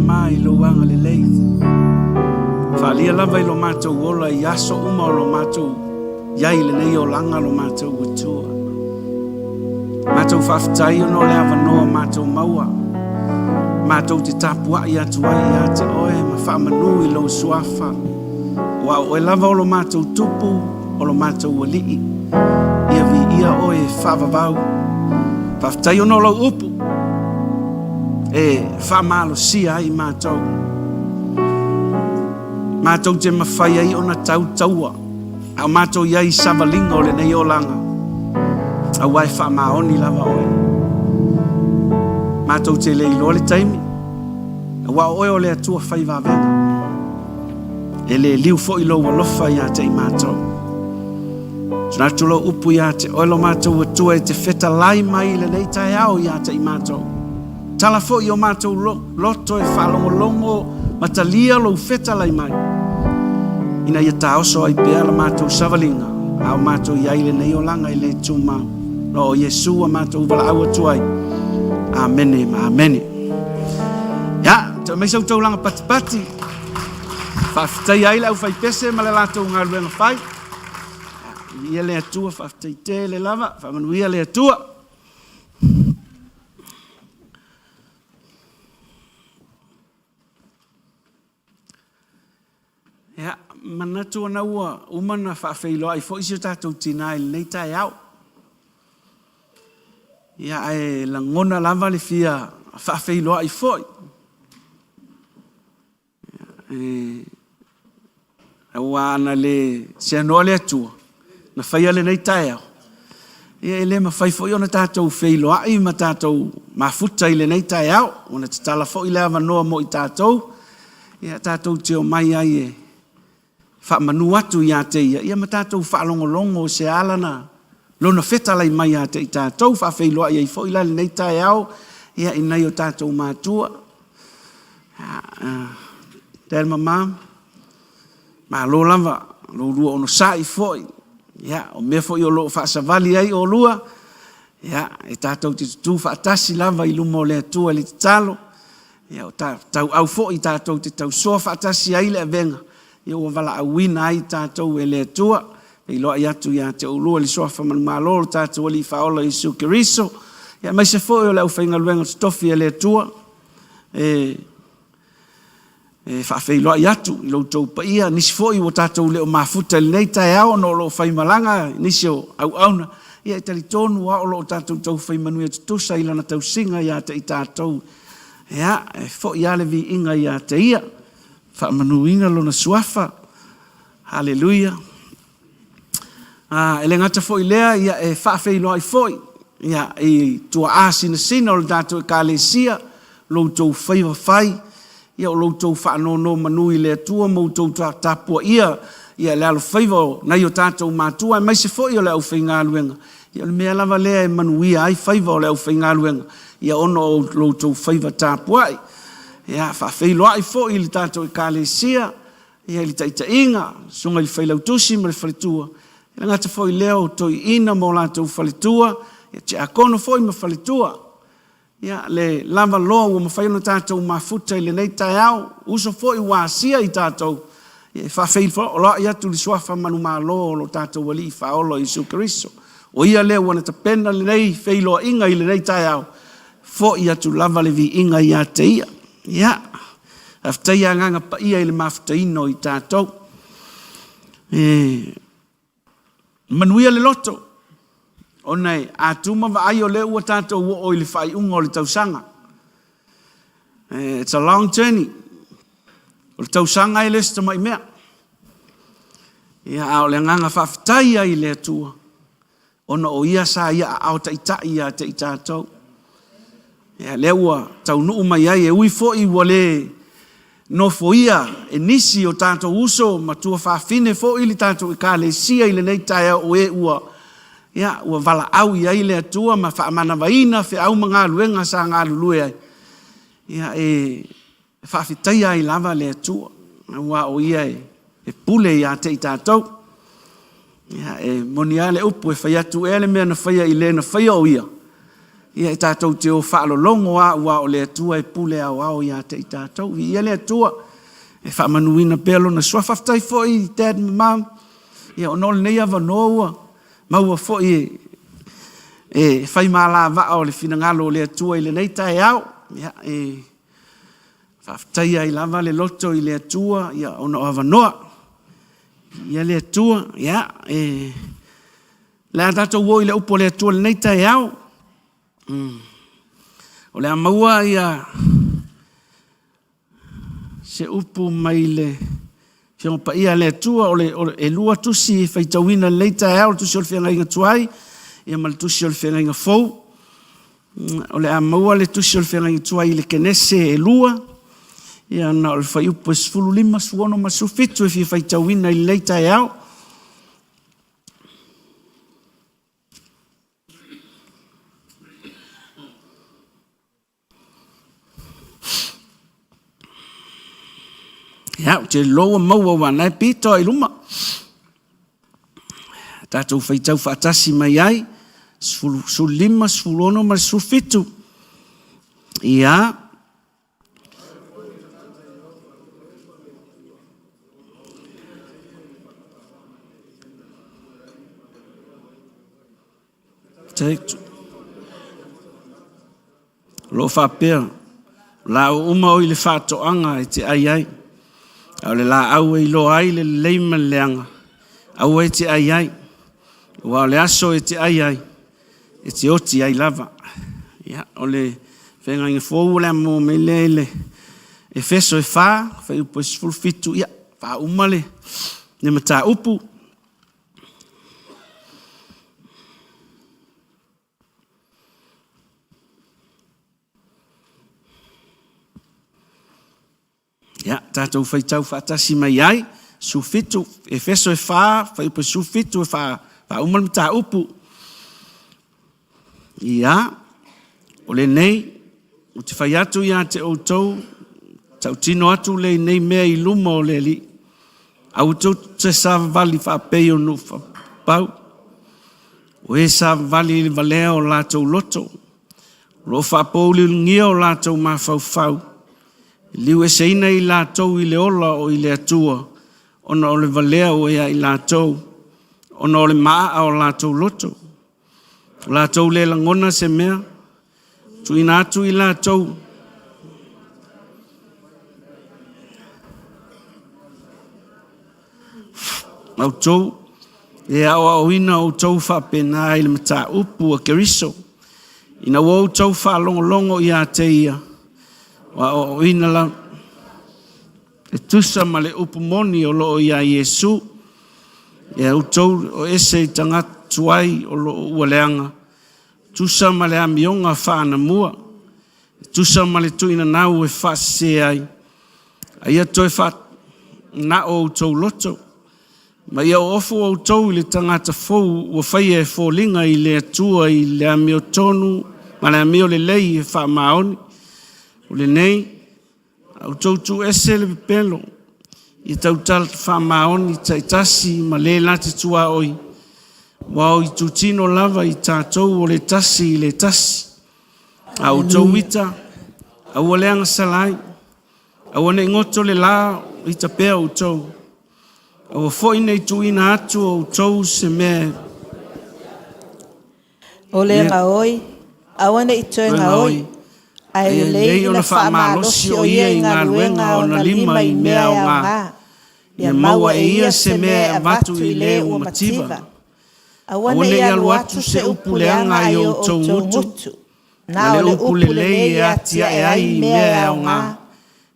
Tama i lou agalelei. Faaalia lava i lo matou ola i aso uma o lo matou iai i lenei olaga lo matou Atua. Matou faafetai ona o le avanoa matou maua. Matou te tapuai atu ai ia te oe ma faamanu i lou suafa. Aua o oe lava o lo matou tupu, o lo matou alii. Ia viia oe e faavavau. Faafetai ona o lou upu e faamalosia ai matou. Matou te mafai ai ona tautaua a o matou i ai i savaliga o lenei olaga, aua e faamaoni lava oe. Matou te le iloa le taimi, aua o oe o le Atua fai vavega. E le liu foi lou alofa ia te i matou. Tuna atu lou upu ia te oe lo matou Atua e te fetalai mai i lenei taeao ia te i matou. Tala foi i o matou loto e faalogologo ma talia lou fetalai mai, ina ia taoso ai pea la matou savaliga a o matou i ai i lenei olaga e le tumau. No o Iesu a matou valaau atu ai. Amene ma amene. Ia, toe mai sau taulaga patipati. Faafetaia ai le aufaipese ma le latou galuega fai. Ia le Atua, faafetai tele lava, faamanuia le Atua. Ia, manatu ona ua uma ona faafeiloai foi si o tatou tinā i lenei taeao. Ia, ae lagona lava le fia faafeiloai foi. Aua ana le seanoa le Atua na faia lenei taeao, ia e le mafai foi ona tatou feiloai ma tatou mafuta i lenei taeao, ona tatala foi le avanoa mo i tatou, ia tatou te omai ai e faamanu atu ia te ia, ia ma tatou faalogologo se ala na lona fetalai mai ia te i tatou, faafeiloai ai foi la lenei taeao ia i nai o tatou matua. Dad ma Mom, malo lava lo ulua onosai foi, ia, o mea foi o lo o faasavali ai olua, ia, e tatou te tutū faatasi lava i luma o le Atua i le tatalo, ia, o tauau foi tatou te tausoa faatasi ai le avega, ia ua valaauina ai tatou e le Atua. Feiloai atu ia te oulua i le suafa manumalo o lo tatou Alii Faaola Iesu Keriso, ia aemaise foi o le aufaigaluega totofi a le Atua, e faafeiloai atu i lo outou paia, nisi foi ua tatou le o mafuta i lenei taeao ona o lo o faimalaga nisi o auauna, ia e talitonu lava o lo o tatou taufai manuia tutusa i lana tausiga ia te i tatou. Ia, e foi lava le viiga ia te ia, faamanuina lona suafa. Haleluia. E le gata foi i lea, ia e faafeiloai foi ia, i tuaa sinasina o le tatou Ekalesia, lo outou faiva fai, ia o lo outou faanonomanu i le Atua ma outou tapuaia ia le alofaiva o nai o tatou matua, aemaise foi o le aufaigaluega. Ia o le mea lava lea e manuia ai faiva o le aufaigaluega, ia ona o lo outou faiva tapuai. Ia faafeiloai foi i le tatou Ekalesia, Ia i le taitaiga, susuga i le Failautusi ma le faletua, e le gata foi i lea o toeaiina ma o latou faletua, ia tiakono foi ma faletua. Ia le lava loa ua mafai ona tatou mafuta i lenei taeao, uso foi ua asia i tatou, ia e faafeiloai atu i le suafa manumalo o lo tatou Alii Faaola o Iesu Keriso. O Ia lea ua na tapena lenei feiloaiga i lenei taeao, foi atu lava le viiga ia te Ia. Ia, faafetai Agaga Paia i le mafutaina o i tatou. E manuia le loto, ona e a tu ma vaai o lea ua tatou oo i le faaiuga o le tausaga. It's a long journey. O le tausaga e le o se tamai mea. Ia, a o le agaga faafetai ai i le Atua, ona o Ia sa Ia aao taitai ia te i tatou. Ia, lea ua taunuu mai ai, e ui foi ua le nofoia e nisi o tatou uso ma tuafafine foi le tatou Ekalesia i lenei taeao o e ua, ia, ua valaau i ai le Atua ma faamanavaina feau ma galuega sa galulue ai, ia, e faafetaia ai lava le Atua, aua o Ia e pule ia te i tatou. Ia, e moni lava le upu, e fai atu ea le mea na faia i le na faia o ia, Ia e tatou te o faalologo lava aua o le Atua e pule aoao ia te i tatou. Viia le Atua e faamanuina pea Lona Suafa. Faafetai foi i Dad ma Mom, ia ona o lenei avanoa ua maua foi e fai ma alavaa o le finagalo o le Atua i lenei taeao. Ia e faafetaia ai lava le loto i le Atua ia ona o avanoa. Viia le Atua, ia e O le a tatou o i le upu a le Atua i lenei taeao. O le a maua ia se upu mai le Afioga Paia a le Atua. E 2 tusi e faitauina i lenei taeao, o le tusi o le feagaiga tuai ia ma le tusi o le feagaiga fou. O le a maua le tusi o le feagaiga tuai i le Kenese e 2, ia na o le fuaiupu e 15, 16 ma le 17 e fia faitauina i lenei taeao. Ia, ou te iloa ua maua aua o lena e pito lava i luma. Tatou faitau faatasi mai ai, 15, 16 ma le 17. Ia, O lo o faapea, o laau uma o i le faatoaga e te ai ai, a o le laau e iloa ai le lelei ma le leaga, aua e te ai ai, aua o le aso e te ai ai, e te oti ai lava. Ia, o le feagaiga fou o le a maua mai lea i le Efeso e 4, fuaiupu e 17, ia, faauma le mataupu. Ia, tatou faitau faatasi mai ai, 17, Efeso e 4, fuaiupu e 17 e faauma le mataupu. Ia, o lenei, ou te fai atu ia te outou, tautino atu lenei mea i luma o le Alii, aua tou te savavali faapei o nuu faapau, o e savavali i le valea o latou loto, o lo o faapouliuligia o latou mafaufau, e liueseina i latou i le ola o i le Atua, ona o le valea ua ia i latou, ona o le maaa o latou loto. O latou le lagona se mea, tuuina atu i latou outou, e aoaoina outou faapena i le mataupu a Keriso, ina ua outou faalogologo ia te ia, ua aoaoina lava e tusa ma le upu moni o lo o iā Iesu, e outou o ese i tagata tuai o lo o ua leaga, tusa ma le amioga faa-anamua, e tusa ma le tuuinanau e faasese ai, a ia toe faanao outou loto, ma ia oofo outou i le tagata fou ua faia e foliga i le Atua i le amiotonu ma le amio lelei e faamaoni. O lenei, a outou tuuese le pepelo, ia tautala faamaoni taitasi ma le na te tuaoi, ua o itutino lava i tatou o le tasi i le tasi. A outou ita, aua le agasala ai, aua ne i goto le la o ita pea outou. Aua foi ne i tuuina atu outou se mea O le gaoi, aua ne i toe gaoi, ae lelei ona faamalosi o ia i galuega a ona lima i mea aoga, ia maua e ia se mea e avatu i le ua mativa. Aua ne i alu atu se upu leaga i o outou gutu, na o le upu lelei e atiae ai i mea e aoga,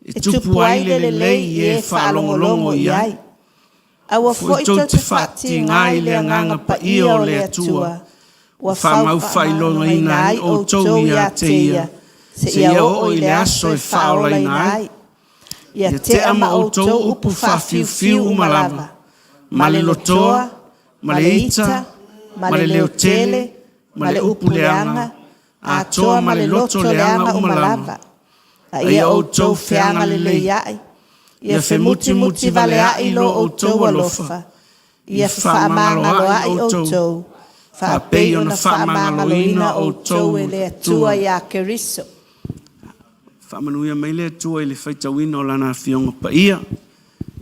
e tupu ai le lelei i e faalogologo i ai. Aua foi tou te faatiga i le Agaga Paia o le Atua, ua faamaufaailogaina ai outou ia te Ia, seia oo i le aso e faaolaina ai. Ia tea ma outou upu faafiufiu uma lava, ma le lotoa, ma le ita, ma le leotele, ma le upu leaga, atoa ma le loto leaga uma lava. A ia outou feagaleleiaʻi, ia femutimutivaleaʻi lo outou alofa, ia fefaamagaloaʻi outou, Faapei ona faamagaloina outou e le Atua iā Keriso. Faamanuia mai le Atua i le faitauina o Lana Afioga Paia,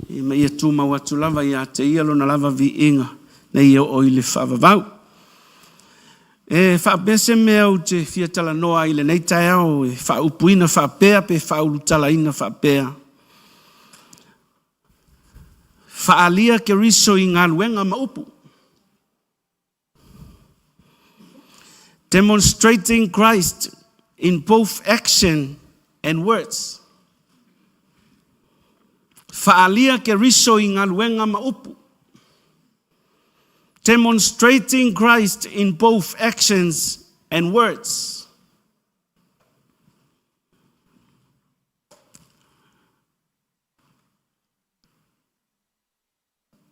ma ia tumau atu lava ia te Ia Lona lava viiga, nei oo i le faavavau. E faapea se mea ou te fia talanoa ai i lenei taeao e faaupuina faapea pe faaulutalaina faapea, Faaalia Keriso i galuega ma upu. Demonstrating Christ in both action and words. Faaalia Keriso i galuega ma upu. Demonstrating Christ in both actions and words.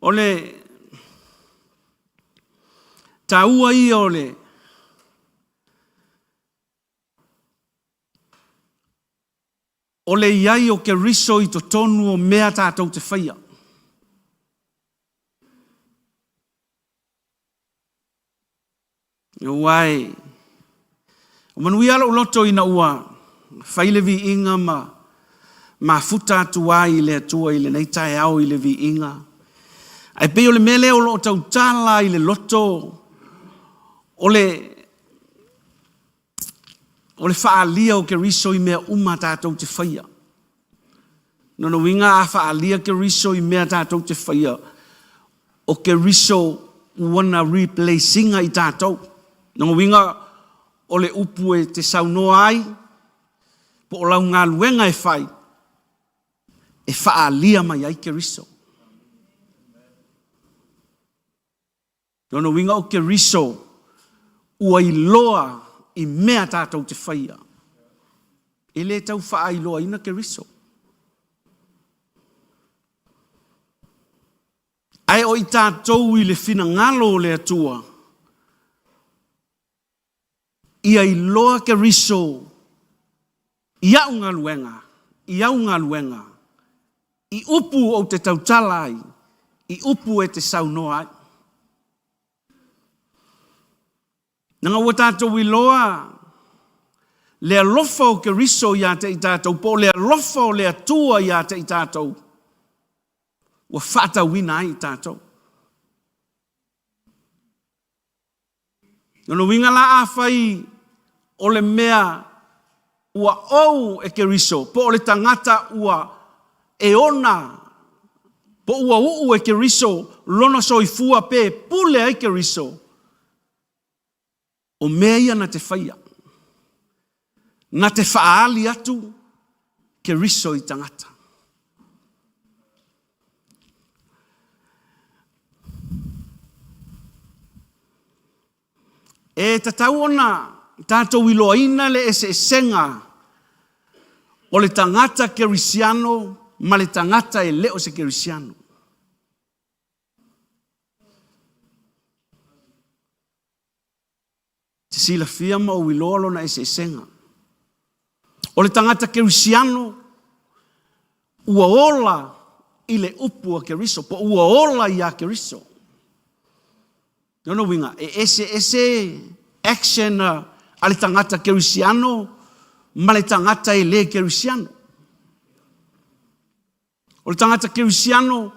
O le taua ia o le o le i ai o Keriso i totonu o mea tatou te faia. Aua e manuia lou loto ina ua fai le viiga ma mafuta atu ai i le Atua i lenei taeao i le viiga. Ae pei o le mea lea o lo o tautala i le loto o le o le faaalia o Keriso i mea uma tatou te faia. Lona uiga a faaalia Keriso i mea tatou te faia, o Keriso ua replace ina i tatou. Lona uiga o le upu e te saunoa ai, po o lau galuega e fai, e faaalia mai ai Keriso. Lona uiga o Keriso ua iloa i mea tatou te faia. E le tau faailoaina Keriso. Ae o i tatou i le finagalo o le Atua, ia iloa Keriso i au galuega, i au galuega, i upu ou te tautala ai, i upu e te saunoa ai. Leaga ua tatou iloa le alofa o Keriso ia te i tatou, po o le alofa o le Atua ia te i tatou, ua faatauina ai i tatou. Lona uiga la afai o le mea ua ou e Keriso, po o le tagata ua e ona, po ua uu e Keriso lona soifua pe pule ai Keriso, o mea ia na te faia, na te faaali atu Keriso i tagata. E tatau ona tatou iloaina le eseesega o le tagata kerisiano ma le tagata e le o se kerisiano. Te silafia ma ou iloa lona eseesega. O le tagata kerisiano ua ola i le upu a Keriso, po ua ola iā Keriso. Lona uiga, e eseese action a le tagata kerisiano ma le tagata e le kerisiano. O le tagata kerisiano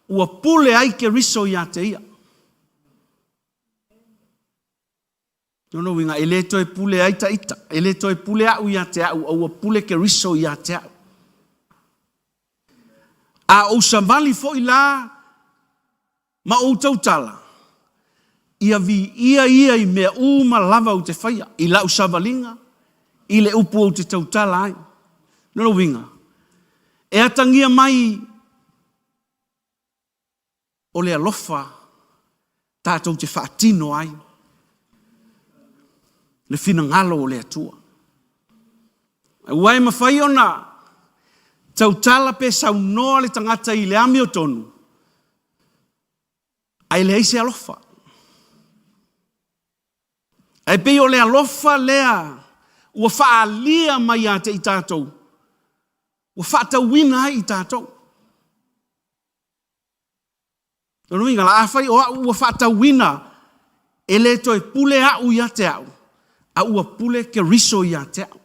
ua pule ai Keriso ia te ia. Lona uiga, e le toe pule ai ta ita, e le toe pule au ia te au, a ua pule Keriso ia te au. A ou savali foi la ma ou tautala, ia viia ia i mea uma lava ou te faia, i lau savaliga, i le upu ou te tautala ai. Lona uiga, e atagia mai o le alofa tatou te faatino ai le finagalo o le Atua. Aua e mafai ona tautala pe saunoa le tagata i le amiotonu, ae leai se alofa. Ae pei o le alofa lea ua faaalia mai ia te i tatou, ua faatauina ai i tatou. Lona uiga la, afai o au ua faatauina E le toe pule a'u ia te a'u, a ua pule Keriso ia te a'u.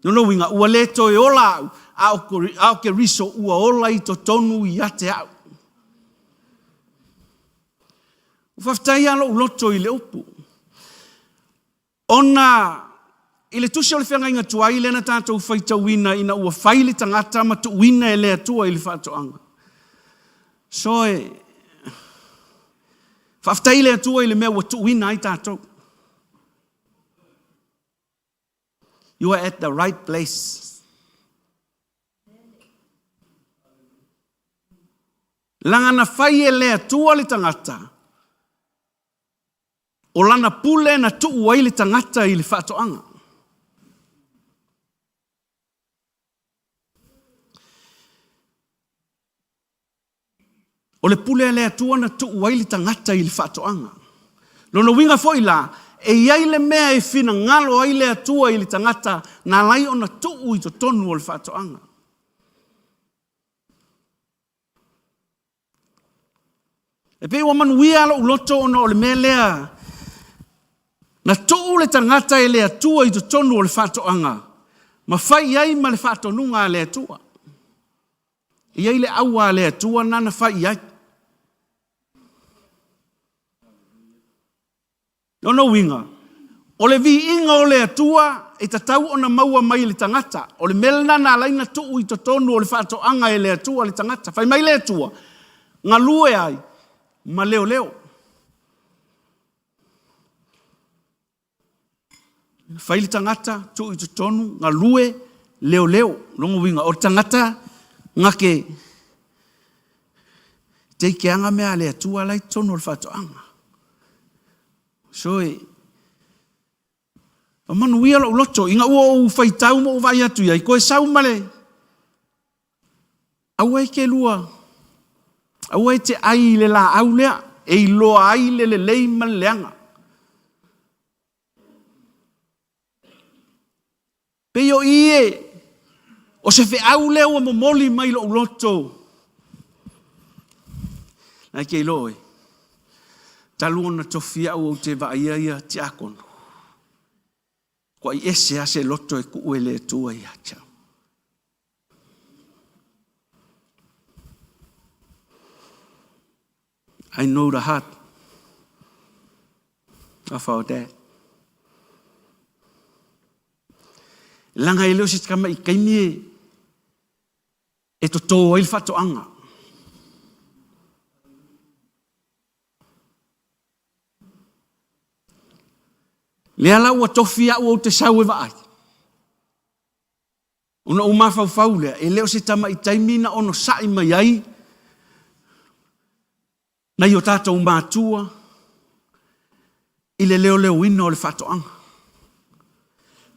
Lona uiga, ua le toe ola a'u, a o Keriso ua ola i totonu ia te a'u. Ua faafetai lava lo'u loto i le upu. Ona i le tusi o le feagaiga tuai lea na tatou faitauina ina ua fai le tagata ma tuuina e le Atua i le faatoaga. So e faafetai i le Atua i le mea ua tuuina ai tatou. You are at the right place. Leaga na fai e le Atua le tagata, o lana pule na tuu ai le tagata i le faatoaga. O le pule a le Atua na tuu ai le tagata i le faatoaga. Lona uiga foi la, e i ai le mea e finagalo ai le Atua i le tagata na ala ai ona tuu i totonu o le faatoaga. E pei ua manuia lou loto ona o le mea lea, na tuu le tagata e le Atua i totonu o le faatoaga, ma fai i ai ma le faatonuga a le Atua. E i ai le aua a le Atua lena na fai i ai. Lona uiga, o le viiga o le Atua e tatau ona maua mai i le tagata. O le mea lena na ala ai ona tuu i totonu o le faatoaga e le Atua le tagata. Fai mai le Atua, galue ai ma leoleo. Fai le tagata, tuu i totonu, galue, leoleo. Lona uiga, o le tagata na te teikeaga mea a le Atua la e i totonu o le faatoaga. So e manuia lou loto ina ua ou faitau ma ou vaai atu i ai, toe sau ma le aua e te lua, aua e te ai i le laau lea e iloa ai le lelei ma le leaga. Pei o i e, o se feau lea ua momoli mai lou loto. Ae te iloa oe, talu ona tofi au ou te vaaia ia tiakono, ua ese lava se loto e tuu e le Atua ia te au. I know the heart of our dad. Leaga e le o se tamai taimi e, e totō ai le faatoaga. Lea la ua tofi au ou te sau e vaai. Ona ou mafaufau lea, e le o se tamai taimi na onosai mai ai nai o tatou matua i le leoleoina o le faatoaga.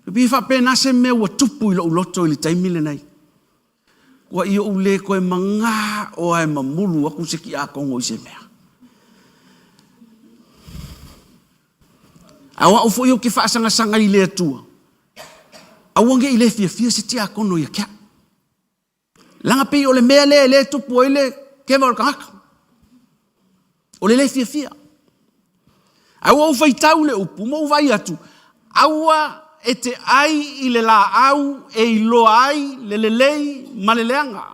E pei e faapena se mea ua tupu i lou loto i le taimi lenei. Ua i ou le toe magao lava e mamulu atu se tiakono i se mea. A o au foi ou te faasagasaga i le Atua, aua ne i le fiafia se tiakono ia te au. Leaga pei o le mea lea e le tupu ai le keva o le tagata. O le le fiafia. Ae ua ou faitau le upu ma ou vaai atu, aua e te ai i le laau e iloa ai le lelei ma le leaga.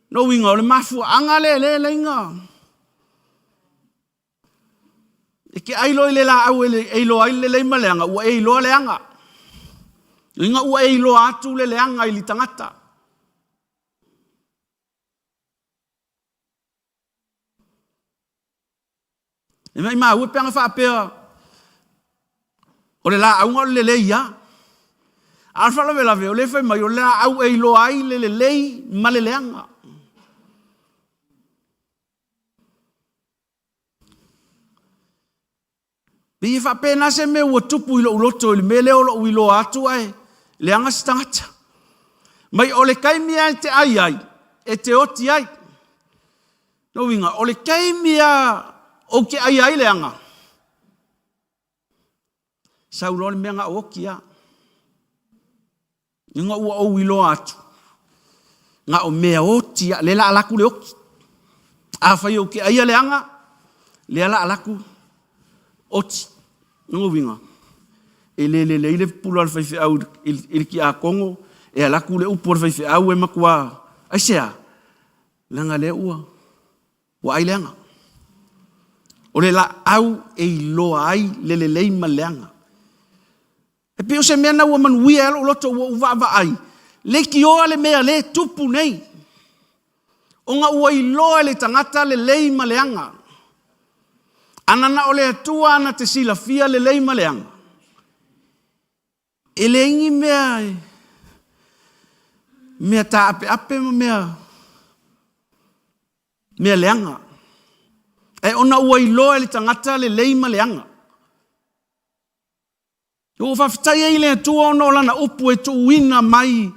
Lona uiga, o le mafuaaga lea e le laina E te ai loa i le laau e iloa ai le lelei ma le leaga, ua e iloa leaga. Ina ua e iloa atu le leaga i le tagata. E maumau e pe ana faapea o le laau o le lelei ia. A o le faalavelave o lea e fai mai o le laau e iloa ai le lelei ma le leaga. Pei e faapena se mea ua tupu i lou loto i le mea lea o lou iloa atu ae leaga se tagata. Mai o le taimi lava e te ai ai, e te oti ai. Lona uiga, o le taimi lava ou te aia ai leaga, sau loa le mea na o oti lava. Ina ua ou iloa atu, na o mea oti lava, lea o le a alu atu le oti. Afai ou te aia leaga, Lea la alaku oti. Lona uiga, e le lelei le pupula a le faifeau i le tiakono, e alu atu le upu a le faifeau e matua, aisea? Leaga lea ua ua ai leaga. O le laau e iloa ai le lelei ma le leaga. E pei o se mea lena ua manuia ai lou loto ua ou vaavaai, leitioa le mea lea e tupu nei, ona ua iloa e le tagata lelei ma leaga. A na na o le Atua na te silafia lelei ma leaga, e leai ni mea e mea taapeape ma mea leaga. Ae ona ua iloa e le tagata lelei ma leaga. Ua ou faafetai ai i le Atua ona o Lana upu e tuuina mai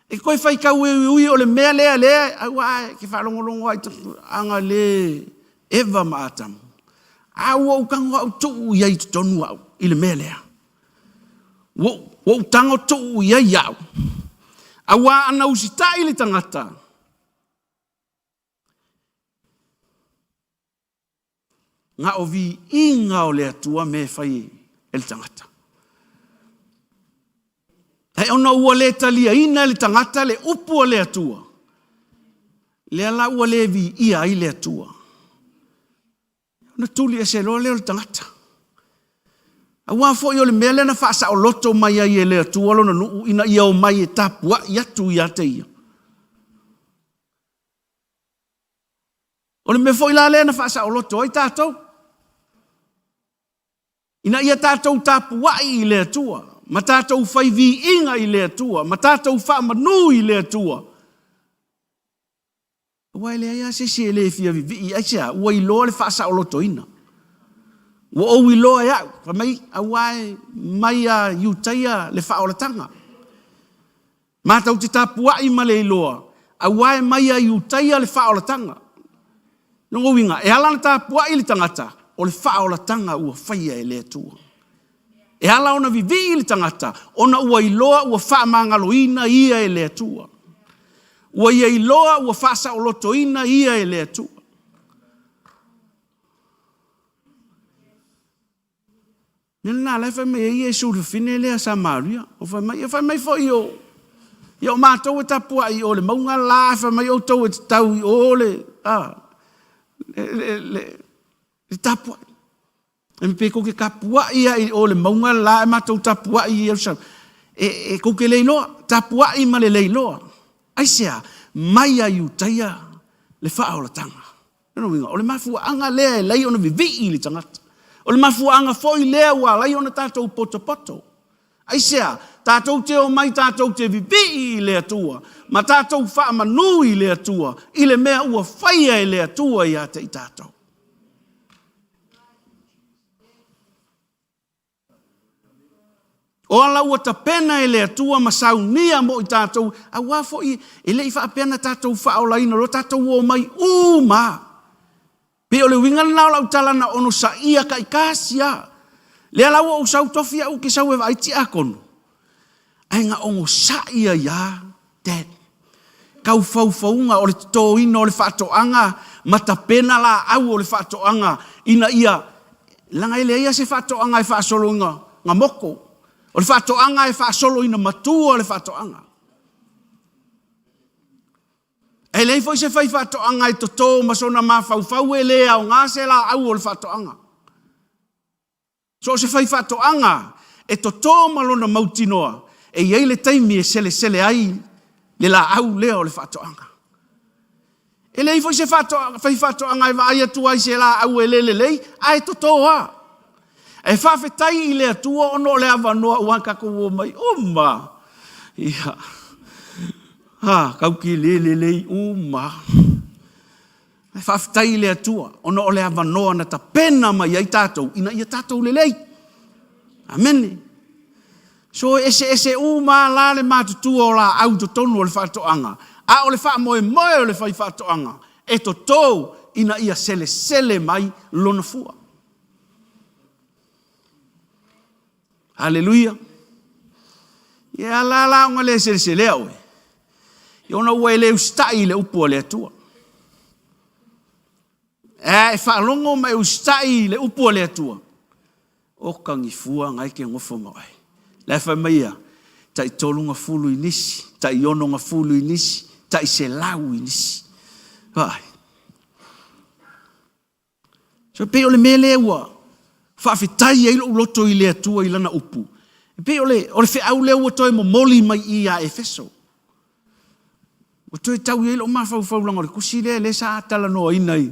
e toe faitau euiui o le mea lea lea aua e te faalogologo lava i ana le Eva ma Atamu. A ua ou tago au tuu i ai i totonu au i le mea lea. Ua ou tago tuu i ai au, aua ana usitai le tagata, Na o viiga o le Atua mea e fai e le tagata. Ae ona ua le taliaina e le tagata le upu a le Atua, lea la ua le viia ai le Atua. Ona tuli ese loa lea o le tagata. Aua foi o le mea lea na faasaoloto mai ai e le Atua lona nuu ina ia omai e tapuai atu ia te ia. O le mea foi la lea na faasaoloto ai tatou, ina ia tatou tapuai i le Atua, ma tatou fai viiga i le Atua, ma tatou faamanu i le Atua. Aua e leai lava se isi e le fia vivii, aisea? Ua iloa le faasaolotoina. Ua ou iloa e au, fai mai, aua e mai ia Iutaia le faaolataga. Matou te tapuai ma le iloa, aua e mai ia Iutaia le faaolataga. Lona uiga, e ala ona tapuai le tagata, o le faaolataga ua faia e le Atua. E ala ona vivii le tagata, ona ua iloa ua faamagaloina ia e le Atua. Ua ia iloa ua faasaolotoina ia e le Atua. Mea lena la e fai mai ai Iesu i le fafine lea Samaria. O fai mai, fai mai foi o ia o matou e tapuai i o le mauga la, fai mai outou e tatau i o le a le le le, le tapuai. E pe tou te tapuai lava i o le mauga la, ae matou tapuai i Ierusalema. E, e tou te le iloa, tapuai ma le le iloa. Aisea? Mai ia Iutaia le faaolataga. Lona uiga, o le mafuaaga lea e alai ona vivii le tagata. O le mafuaaga foi lea ua alai ona tatou potopoto. Aisea? Tatou te omai tatou te vivii i le Atua ma tatou faamanu i le Atua i le mea ua faia e le Atua ia te i tatou. O ala ua tapena e le Atua ma saunia mo i tatou, aua foi e le i faapea na tatou faaolaina loa tatou omai uma lava. Pei o le uiga lena o lau tala na onosaia taitasi lava. Lea la ua ou sau tofi au ou te sau e vaai tiakono, ae na onosai ai lava Dad. Tau faufauga o le totoina o le faatoaga ma tapena laau o le faatoaga ina ia, leaga e leai lava se faatoaga e faasolo ina moko. O le faatoaga e faasolo ina matua le faatoaga. E leai foi se faifaatoaga e toto ma sona mafaufau e le aoga se laau o le faatoaga. So o se faifaatoaga e toto ma lona mautinoa, e i ai le taimi e selesele ai le laau lea o le faatoaga. E leai foi se faifaatoaga e vaai atu ai i se laau e le lelei, ae toto lava. Ae faafetai i le Atua ona o le avanoa ua tatou omai uma. Ia, ha, tatou te le lelei uma. Ae faafetai i le Atua ona o le avanoa na tapena mai ai tatou ina ia tatou lelei. Amene. So e eseese uma lava la le matutua o laau i totonu o le faatoaga, a o le faamoemoe o le faifaatoaga e toto ina ia selesele mai lona fua. Aleluia. Ia ala la ona le seleselea oe, ona ua e le usitai i le upu a le Atua. Ae a e faalogo ma e usitai i le upu a le Atua, oka ni fua na e te nofo ma oe. La e fai mai ia, tai tolu na fulu i nisi, tai ono na fulu i nisi, tai selau i nisi. Vaai. So e pei o le mea lea ua faafetai ai lou loto i le Atua i Lana upu, e pei o le, o le feau lea ua toe momoli mai i i ia Efeso. Ua toe tau i ai lou mafaufau leaga o le tusi lea lea sa talanoaina i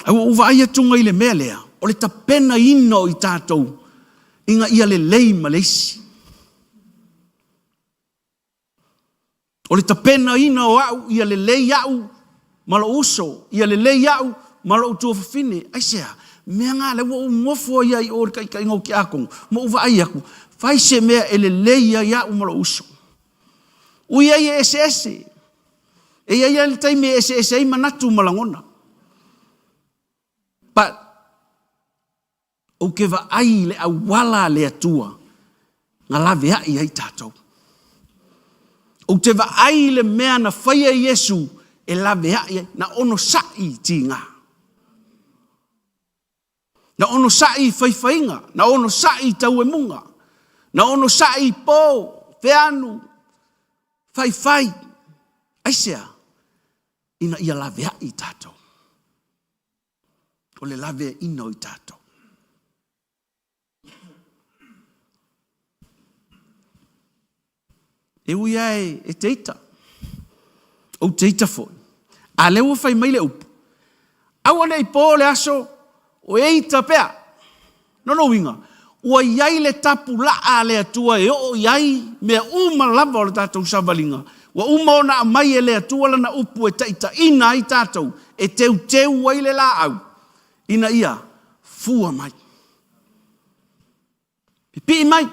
Ae ua ou vaai atu i le mea lea, o le tapenaina o i tatou ina ia lelei ma le isi. O le tapenaina o au ia lelei au ma lou uso, ia lelei au ma lou tuafafine. Aisea? Mea na lea ua ou nofo ai lava i o i le taitaiga o tiakono ma ou vaai atu, fai se mea e lelei ai au ma lou uso. Ui ai e eseese, e i ai lava le taimi e eseese ai manatu ma lagona. But, ou te vaai i le auala a le Atua na laveai ai tatou. Ou te vaai i le mea na faia e Iesu e laveai ai, na onosai i tiga. Na onosai i faifaiga, na onosai i tauemuga, na onosai i po, feanu, faifai. Aisea? Ina ia laveai tatou. O le laveaiina o i tatou. E ui lava e te ita, ou te ita foi, a o lea ua fai mai le upu, aua ne i po le aso o e ita pea. O lona uiga, ua i ai le tapulaa a le Atua e oo i ai mea uma lava o le tatou savaliga, ua uma ona aumai e le Atua Lana upu e taitaiina ai tatou, e teuteu ai le laau ina ia fua mai. Pipii mai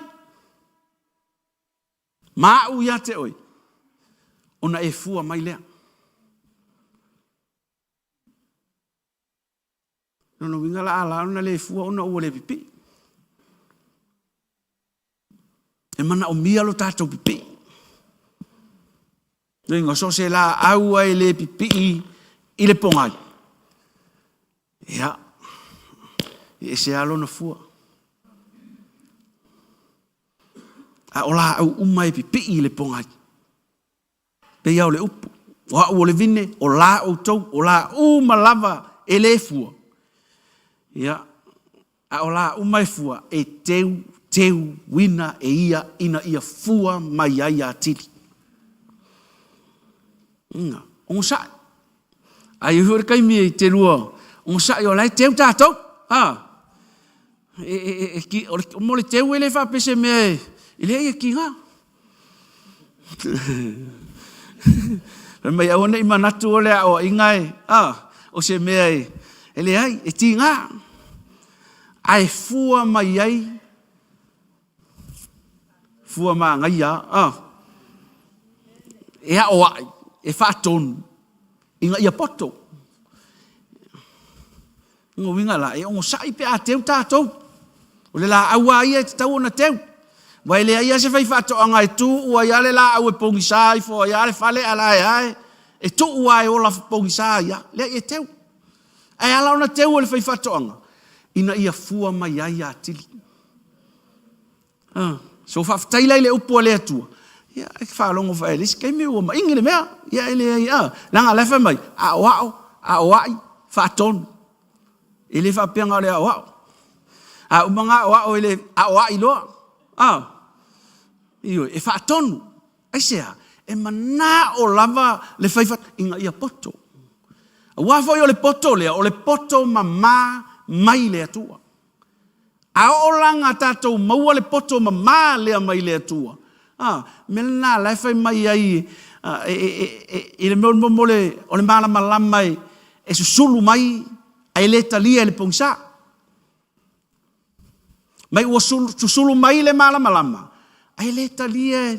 ma au ia te oe, ona e fua mai lea. O lona uiga o le a ala ona le fua ona ua le pipii. E manaomia lo tatou pipii. Lona uiga, so o se laau lava e le pipii i le pogai, ia, e ese lava lona fua. A o laau uma e pipii i le pogai, pei lava o le upu, o au o le vine, o la outou, o la uma lava e le fua, ia, a o la uma e fua, e teuteuina e ia ina ia fua mai ai atili. Ina, onosai. A i ai foi le taimi e te lua onosai o la e teu tatou. A, e, e, e, o le, mo le teu e le faapea se mea e, e leai e tiga. Fai mai aua ne i manatu o le aoaiga e, a, o se mea e, e leai, e tiga. Ae fua mai ai fua manaia, a, e aoai, e faatonu ina ia poto. O lona uiga la, e onosai pe a teu tatou. O le laau lava ia e tatau ona teu. Aua e leai lava se faifaatoaga e tuu ai lava le laau e pogisa ifo ai lava le fale a la e a e tuu lava e ola pogisa ai lava. Leai, e teu. Ae ala ona teu e le faifaatoaga, ina ia fua mai ai atili. Ah, so faafetai la i le upu a le Atua. Ia, e faalogo foi i le isi taimi ua maigi le mea. Ia, e leai, ah, leaga o la e fai mai, aoao, aoai, faatonu. E le faapea na o le aoao. A uma ona aoao e le aoai loa. Ah, ioe, e faatonu. Aisea? E manao lava le fai ina ia poto. Aua foi o le poto lea, o le poto mama mai le Atua. A oo la ina tatou maua le poto mama lea mai le Atua, a, mea lena la e fai mai ai i le mea o le malamalama e susulu mai ae le talia e le pogisa. Mai ua susulu mai le malamalama ae le talia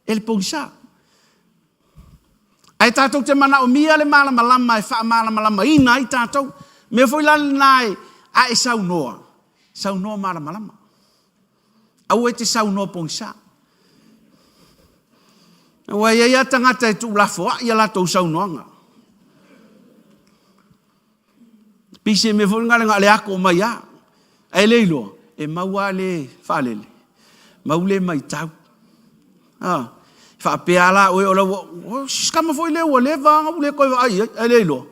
e le pogisa. Ae tatou te manaomia le malamalama e faamalamalamaina ai tatou. Mea foi la lena e, a e saunoa, saunoa malamalama. Aua e te saunoa pogisa. Aua e i ai lava tagata e tuulafoai a latou saunoaga. Pei se mea foi lena na o le ako mai lava, ae le iloa, e mau lava le faalele, mau le matau. A, faapea lava la oe o la ua, o si tama foi lea ua leva lava ona ou le toe vaai i ai, ae le iloa,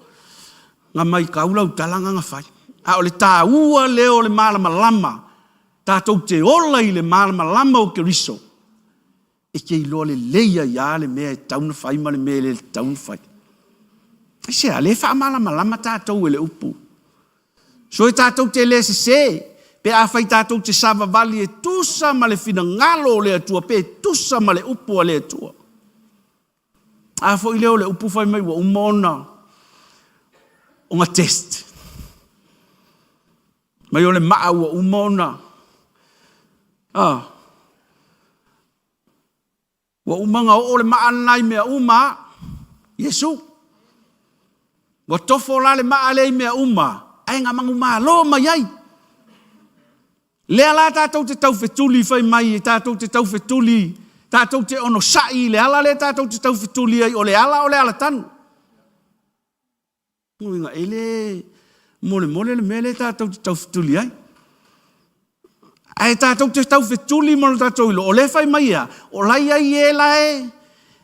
na matau lau tala na na fai. A o le taua lea o le malamalama, tatou te ola i le malamalama o Keriso, e te iloa lelei ai lava le mea e tatau ona fai ma le mea e le tatau ona fai. Aisea? Lea e faamalamalama tatou e le upu. So e tatou te le sese pe afai tatou te savavali e tusa ma le finagalo o le Atua pe tusa ma le upu a le Atua. A foi lea o le upu fai mai ua uma ona test, mai o le maa ua uma ona, a, ua uma ona oo le maa lena i mea uma lava, Iesu. Ua tofo la le maa lea i mea uma, ae na manumalo mai ai. Lea la tatou te taufetuli fai mai tatou te taufetuli, tatou te onosai i le ala lea tatou te taufetuli ai, o le ala o le ala tanu. Lona uiga, e le molemole le mea lea tatou te taufetuli ai. Ae tatou te taufetuli ma lo tatou iloa, o lea e fai mai e a? O la e i ai e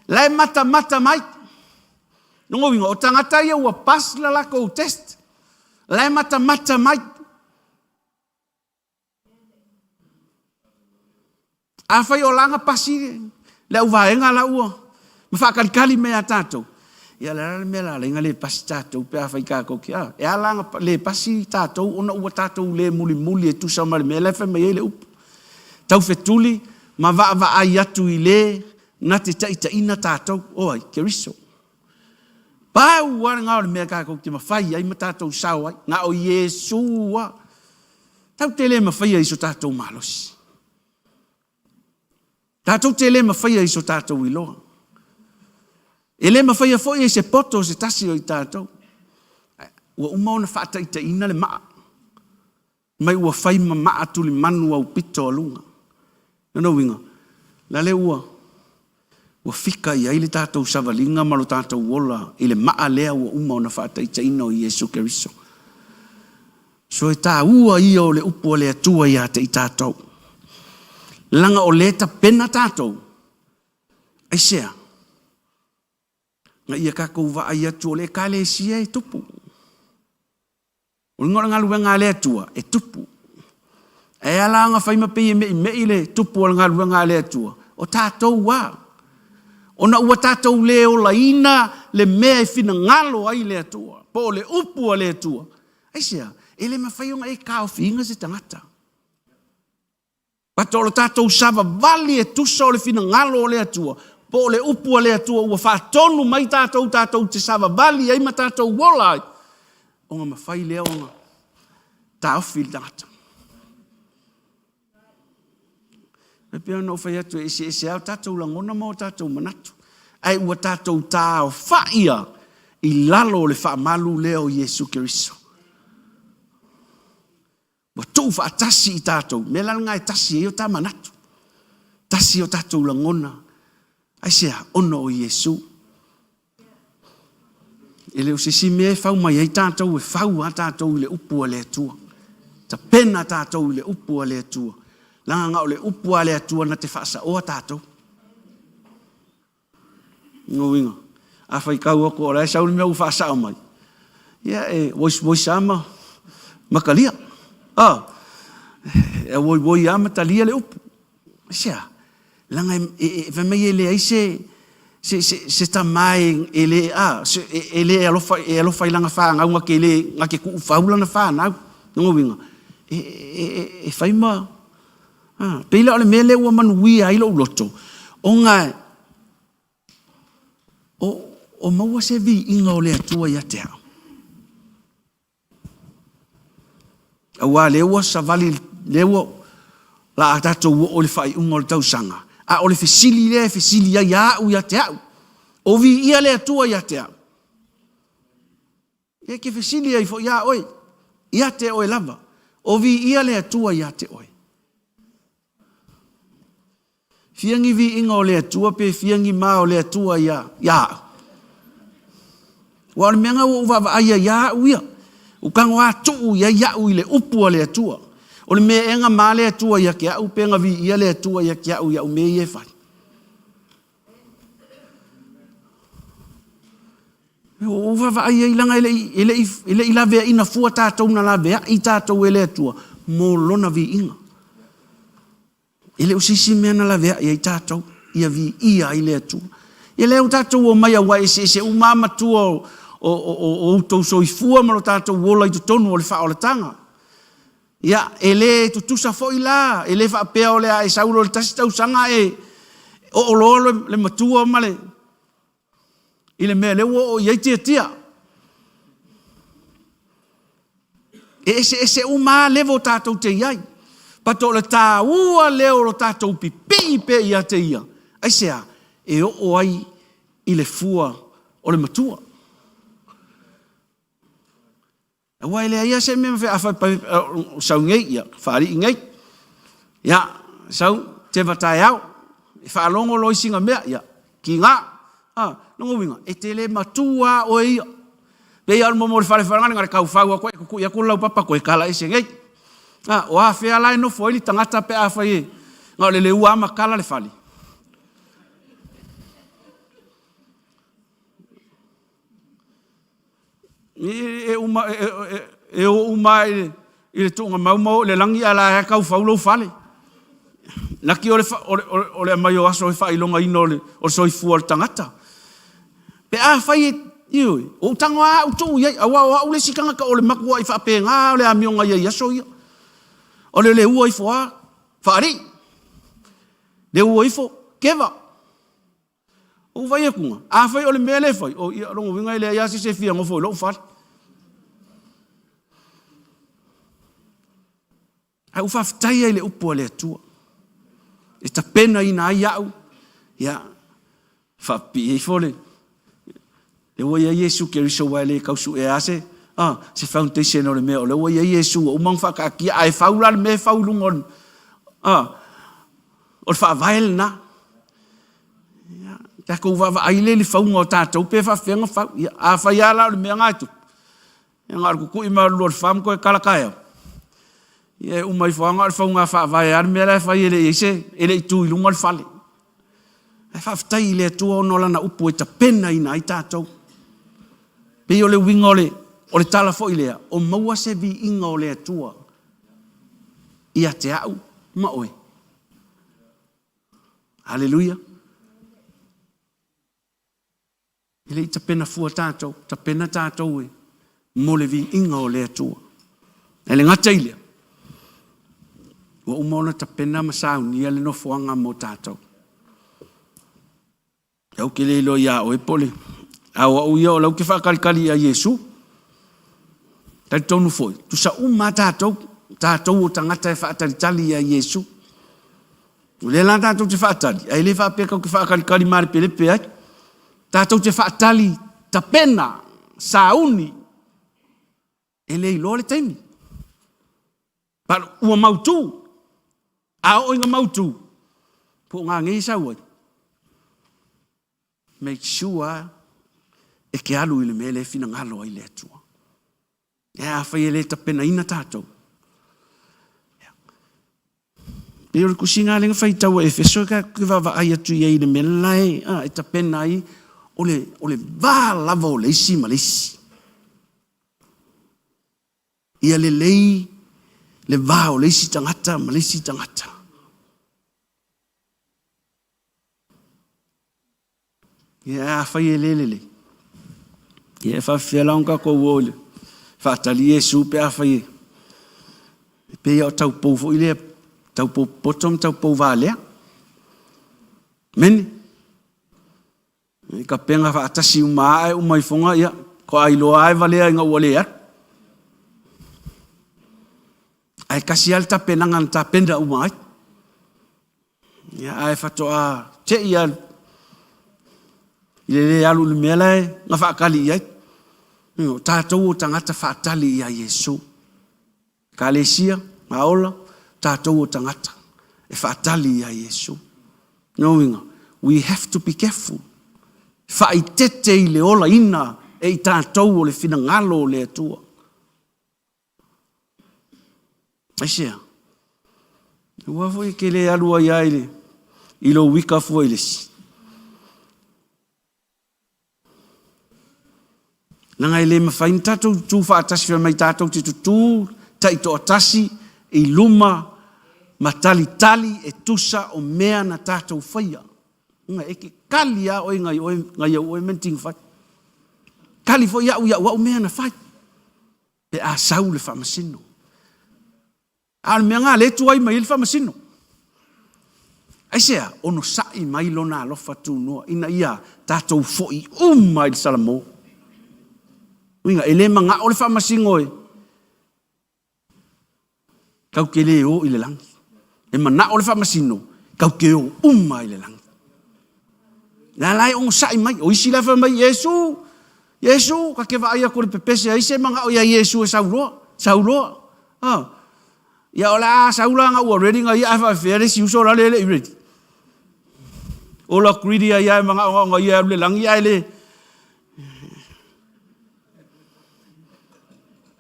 la e matamata mai. Lona uiga, o tagata ia ua pass le latou test, la e matamata mai. Afai o la na pasi le auvaega la ua ma faatalitali mai ia tatou, ia o le a la le mea o le a ala ai ona le pasi tatou pe afai tatou te, a? E ala la ona le pasi tatou ona ua tatou le mulimuli e tusa ma le mea la e fai mai ai le upu. Taufetuli ma vaavaai atu i le na te taitaiina tatou, o ai? Keriso. Pau lava lena o le mea tatou te mafai ai ma tatou sao ai, na o Iesu lava. Tatou te le mafaia i so tatou malosi. Tatou te le mafaia i so tatou iloa. E le mafaia foi e se poto o se tasi o i tatou. Ua uma ona faataitaiina le maa, mai ua fai ma maa tulimanu aupito a luga. Lona uiga, la le ua fika i ai le tatou savaliga ma lo tatou ola i le maa lea ua uma ona faataitaiina o Iesu Keriso. So e taua ia o le upu a le Atua ia te i tatou. Leaga o lea e tapena tatou, aisea? Na ia tatou vaai atu o le Ekalesia e tupu. O luga o le galuega a le Atua e tupu. Ae ala ona fai ma pei e meimei le tupu o le galuega a le Atua, o tatou lava. Ona ua tatou le olaina le mea e finagalo ai le Atua, po o le upu a le Atua. Aisea? E le mafai ona e taofiina se tagata. But o le tatou savavali e tusa o le finagalo o le Atua, po o le upu a le Atua ua faatonu mai tatou tatou te savavali ai ma tatou ola ai, ona mafai lea ona taofi le tagata. E pei ona ou fai atu, e eseese lava o tatou lagona ma o tatou manatu, ae ua tatou taaofai lava i lalo o le faamalu lea o Iesu Keriso. Ua tuufaatasi i tatou, mea la lena e tasi ai o ta manatu, tasi o tatou lagona. Aisea? Ona o Iesu. E le o se isi mea e fau mai ai tatou, e fau lava tatou i le upu a le Atua. Tapena tatou i le upu a le Atua, leaga na o le upu a le Atua na te faasaoa tatou. Lona uiga, a faitau atu o la e sau le mea ua faasao mai, ia e voice voice lava ma talia. A, e auoioi lava ma talia le upu. Aisea? Leaga e fai mai e leai se se se se tama e le a e le alofa e alofa i lana fanau na te le na te tuufau lana fanau. Lona uiga, e fai ma A, pei la o le mea lea ua manuia ai lou loto, ona o, o maua se viiga o le Atua ia te au. Aua lea ua savali, lea ua la a tatou oo i le faaiuga o le tausaga, a o le fesili lea e fesili ai au ia te au, o viia le Atua ia te au. E te fesili ai foi iā oe, ia te oe lava, o viia le Atua ia te oe. Fia ni viiga o le Atua pe fia ni ma o le Atua ia, ia au. Ua o le mea na ua ou vaavaai ai ia au ia. Ua tago a tuu i ai au i le upu a le Atua. O le mea ea e gama le Atua ia te au pe na viia le Atua ia te au i au mea ia e fai? Ua ou vaavaai i ai leaga e le i, e le i, e le i laveaiina fua tatou na laveai tatou e le Atua mo Lona viiga. E le o se isi mea na laveai ai tatou, ia viia ai le Atua. Ia lea ua tatou omai aua e eseese uma lava matua o, o, o, o outou soifua ma lo tatou ola i totonu o le faaolataga. Ia, e le tutusa foi la, e le faapea o le a e sau loa i le tasi tausaga e oo loa le matua ma le, i le mea lea ua oo i ai tiatia. E eseese uma lava level tatou te i ai. But o le taua lea o lo tatou pipii pea ia te ia. Aisea? E oo ai i le fua o le matua. Aua e leai lava se mea e mafai, a fai, sau nei, ia, faalii nei, ia, sau teva taeao, e faalogo loa i sina mea, ia, kiga. A, lona uiga, e te le matua lava oe ia. Pei lava o le momo o le fale na o le tau fau atu e tutui atu le laupapa toe tala ese nei. A, o afea la e nofo ai le tagata pe afai e na o le leua lava ma tala le fale? E uma, e o uma i le tuugamau ma o i le lagi a o la e tau fau lou fale. Laki o le, o le, o le aumai o aso e faailogaina o le, o le soifua o le tagata. Pe afai e, ioe, o ou tago lava au tuu i ai, aua o au le isi tagata o le matuai faapena o le amioga i ai aso ia. O le leua ifo lava, faalii, leua ifo, keva. Ou vaai atu, afai o le mea lea e fai, o ia, lona uiga e leai lava se isi e fia nofo i lou fale. Ae ua faafetai ai i le upu a le Atua e tapenaina ai au, ia, faapipii ifo le, lea ua i ai Iesu Keriso aua e le tau suea lava se, ah, se foundation o le mea o lea ua i ai Iesu ua uma ona faataatia, ae fau la le mea e fau i luga o le, ah, o le faavae lena. Ia, tatou vaavaai lea i le fauga o tatou pe faapefea ona fau. Ia, afai lava la o le mea lena e tupu, ia na o le tutui mai lava o le lua o le fa ma toe tala taeao, ia e uma ifo lava na o le fauga faavae lava le mea la e fai e le i i ai se, e le i tu i luga le fale. Ae faafetai i le Atua ona o Lana upu e tapenaina ai tatou. E pei o le uiga o le, o le tala foi lea, o maua se viiga o le Atua ia te au ma oe. Aleluia. E le i tapena fua tatou, tapena tatou e mo le viiga o le Atua. E le gata i lea, ua uma ona tapena ma saunia le nofoaga mo tatou. Ou te le iloa iā oe po o le... A o au ia o la ou te faatalitali ia Iesu. Talitonu foi, tusa uma lava tatou, tatou o tagata e faatalitali ia Iesu. O lea la tatou te faatali, ae le faapea tatou te faatalitali malepelepe ai. Tatou te faatali tapena, sauni, e le iloa le taimi. But ua mautu. A oo ina mautu, po o gagei e sau ai, make sure e te alu i le mea lea e finagalo ai le Atua. E afai e le tapenaina tatou. Pei o le tusiga lea na faitau a Efeso e te vaavaai atu i ai i le mea la e, e tapena ai o le, o le va lava o le isi ma le isi. Ia lelei le va o le isi tagata ma le isi tagata. Ia afai e le lelei, ia e faafefea la ona tatou o i le faatali Iesu pe afai e e pei lava o taupou foi lea, taupou popoto ma taupou valea. Amene. I kapega faatasi uma lava ae uma ifoga, ia, faatoa iloa lava e valea ina ua le alu. Ae tasi lava le tapenaga na tapena uma ai. Ia, ae faatoa te i lava i le le alu i le mea la e na faatali i ai. O tatou o tagata faatali ia Iesu. Ekalesia, Gaola, tatou o tagata e faatali ia Iesu. Lona uiga, we have to be careful. Faaeteete i le olaina e i tatou o le finagalo o le Atua. Aisea? Aua foi e te le alu ai lava i le, i lou ika fua i le isi. Leaga e le mafai ona tatou tutu faatasi fai mai tatou te tutu taitoatasi i luma ma talitali e tusa o mea na tatou faia. E te kali lava oe nai au oe mea na fai. Kali foi au i au au mea na fai pe a sau le faamasino. A o le mea lena lea e tuai mai ai le faamasino. Aisea? Onosai mai lona alofa tunoa ina ia tatou foi uma i le salamo. Uiga, e le manao le faamasino e tatou te le o i le lagi. E manao le faamasino tatou te o uma i le lagi. La la e onosai mai. O isi la fai mai, Iesu, Iesu, ta te vaai atu i le pepese a isi e manao ia Iesu e sau loa, sau loa. Ah. Ia o le a sau la ua ready na ia ae faafefea le isi uso la le le i ready. Ola greedy ai e manao na ia alu le lagi ae le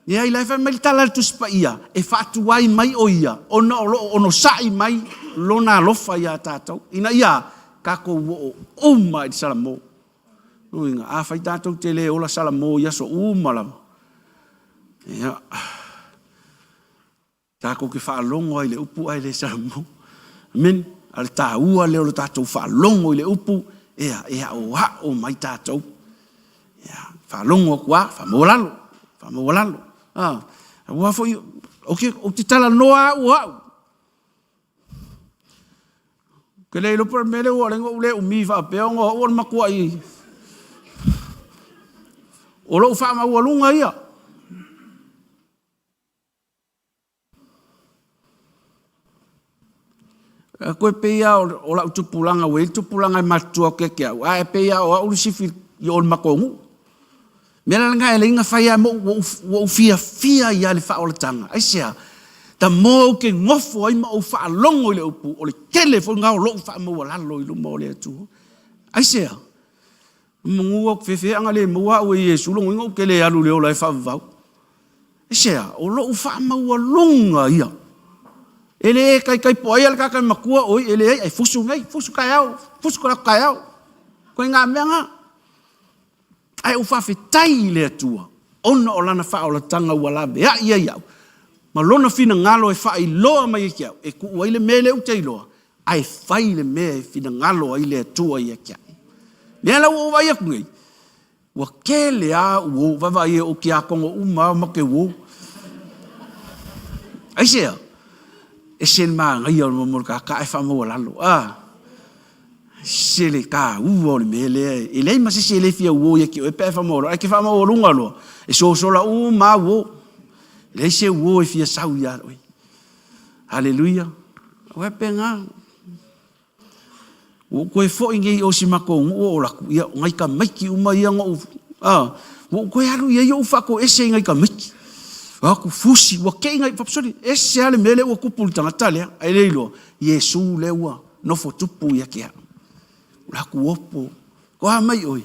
Ia, i la e fai mai le tala a le Tusi Paia, e faatuai mai o ia, ona o lo o onosai mai lona alofa iā tatou, ina ia tatou oo uma i le salamo. Lona uiga, afai tatou te le ola salamo i aso uma lava, ia, Tatou te faalogo lava i le upu ae le salamo. Amene. A o le taua lea o le tatou faalogo i le upu, ea, e aoao mai tatou. Ia, faalogo atu lava, faamaualalo, faamaualalo. A, aua foi, ou te, ou te talanoa au o au. Ou te le iloa po o le mea lea ua ala ai ona ou le umi faapea ona o au o le matuai o lou faamaualuga ia. Toe pei lava o lau tupulaga ua i ai le tupulaga e matutua atu ia te au, ae pei lava o au le sifi i o i le matou nuu. O le mea la lena e ala ai ona fai lava ua ou fiafia ai lava i le faaolataga. Aisea? The more ou te nofo ai ma ou faalogo i le upu, o le tele foi lena o lou faamaualalo i luma o le Atua. Aisea? Manu ou te fefe ana le maua au e Iesu, lona uiga ou te le alu i le ola e faavavau. Aisea? O lou faamaualuga ia. E le taitai po o ai le tagata e matua oi, e leai, ae fusu nei, fusu taeao, fusu talaatu taeao. Ituaiga mea na. Ae ou faafetai i le Atua ona o Lana faaolataga ua laveai ai au ma Lona finagalo e faailoa mai ia te au, e tuu ai le mea lea ou te iloa, ae fai le mea e finagalo ai le Atua ia te au. Lea la ua ou vaai atu nei, ua tele lava uo, vaavaai e ou tiakono uma lava ma te uo. Aisea? Ese le manaia o le mea o le tata ae faamaualalo. A, ese le taua o le mea lea. E leai ma se isi e le fia uo ia te oe pe a e faamaualalo. Ae e te faamaualuga loa, e sosola uma lava uo. E leai se uo e fia sau ia oe. Aleluia. Aua e pena. Ua ou toe foi nei i o si matou nuu o laku, ia, o nai tamaiti uma ia na ou, a, ua ou toe alu i ai ou faatoese i nai tamaiti. O atu fusi, ua tei nai, faapisoli, ese lava le mea lea ua tupu i le tagata lea, ae le iloa, Iesu lea ua nofo tupu ia te au. O laku opo, toa mai oe.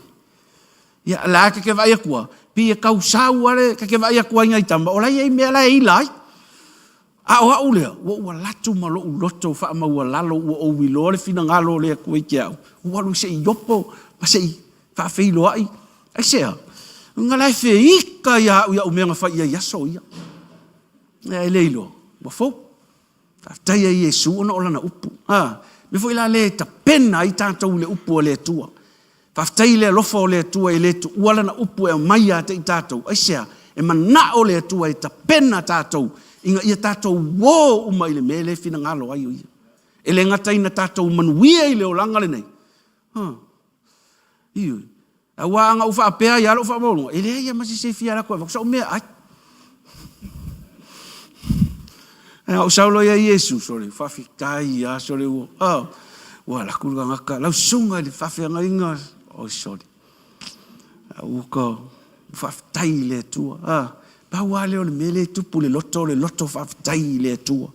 Ia, la e te vaai atu lava, pei e tau sau lava le, ta te vaai atu lava i nai tama, o la e i ai mea la e ila ai. A o au lea, ua ou alu atu ma lou loto faamaualalo, ua ou iloa le finagalo o le Atua i te au, ua alu se i opo ma se i faafeiloai. Aisea? Uiga la e feika ia au i au mea na fai i ai aso ia. Ae le iloa, ua fou. Faafetai ia Iesu ona o lana upu. A, mea foi la lea e tapena ai tatou i le upu a le Atua. Faafetai i le alofa o le Atua e le tuua lana upu e aumai ia te i tatou. Aisea? E manao le Atua e tapena tatou ina ia tatou uo uma i le mea lea e finagalo ai o Ia. E le gata ina tatou manuia i le olaga lenei, huh, ioe, aua ana ou faapea ai lava lou faamaualuga, e leai lava ma se isi e fia alu atu e avatu sau meaai. Ae ou sau loa ia Iesu, sole, faafetai lava, sole, ua, oh, ua alu atu le tagata, lau susuga i le faafeagaiga, oi sole, ua ka, faafetai i le Atua. Ah, pau lava lea o le mea lea e tupu i le loto, o le loto faafetai i le Atua,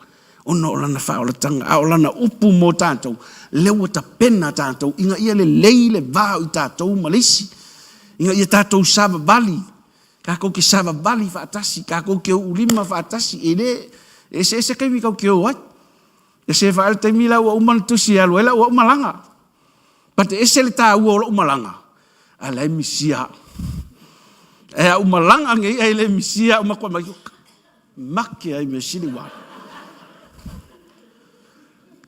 ona o Lana faaolataga, a o Lana upu mo tatou, lea ua tapena tatou ina ia lelei le va o i tatou ma le isi, ina ia tatou savavali Tatou te savavali faatasi, tatou te uulima faatasi, e le... E eseese taimi tatou te o ai. E se vaai le taimi la ua uma ona tusi e alu ai lau au malaga. But e ese le taua o lou malaga, a la e misia au. E au malaga nei ae le misia au matua mai. Make ai mea sili ua.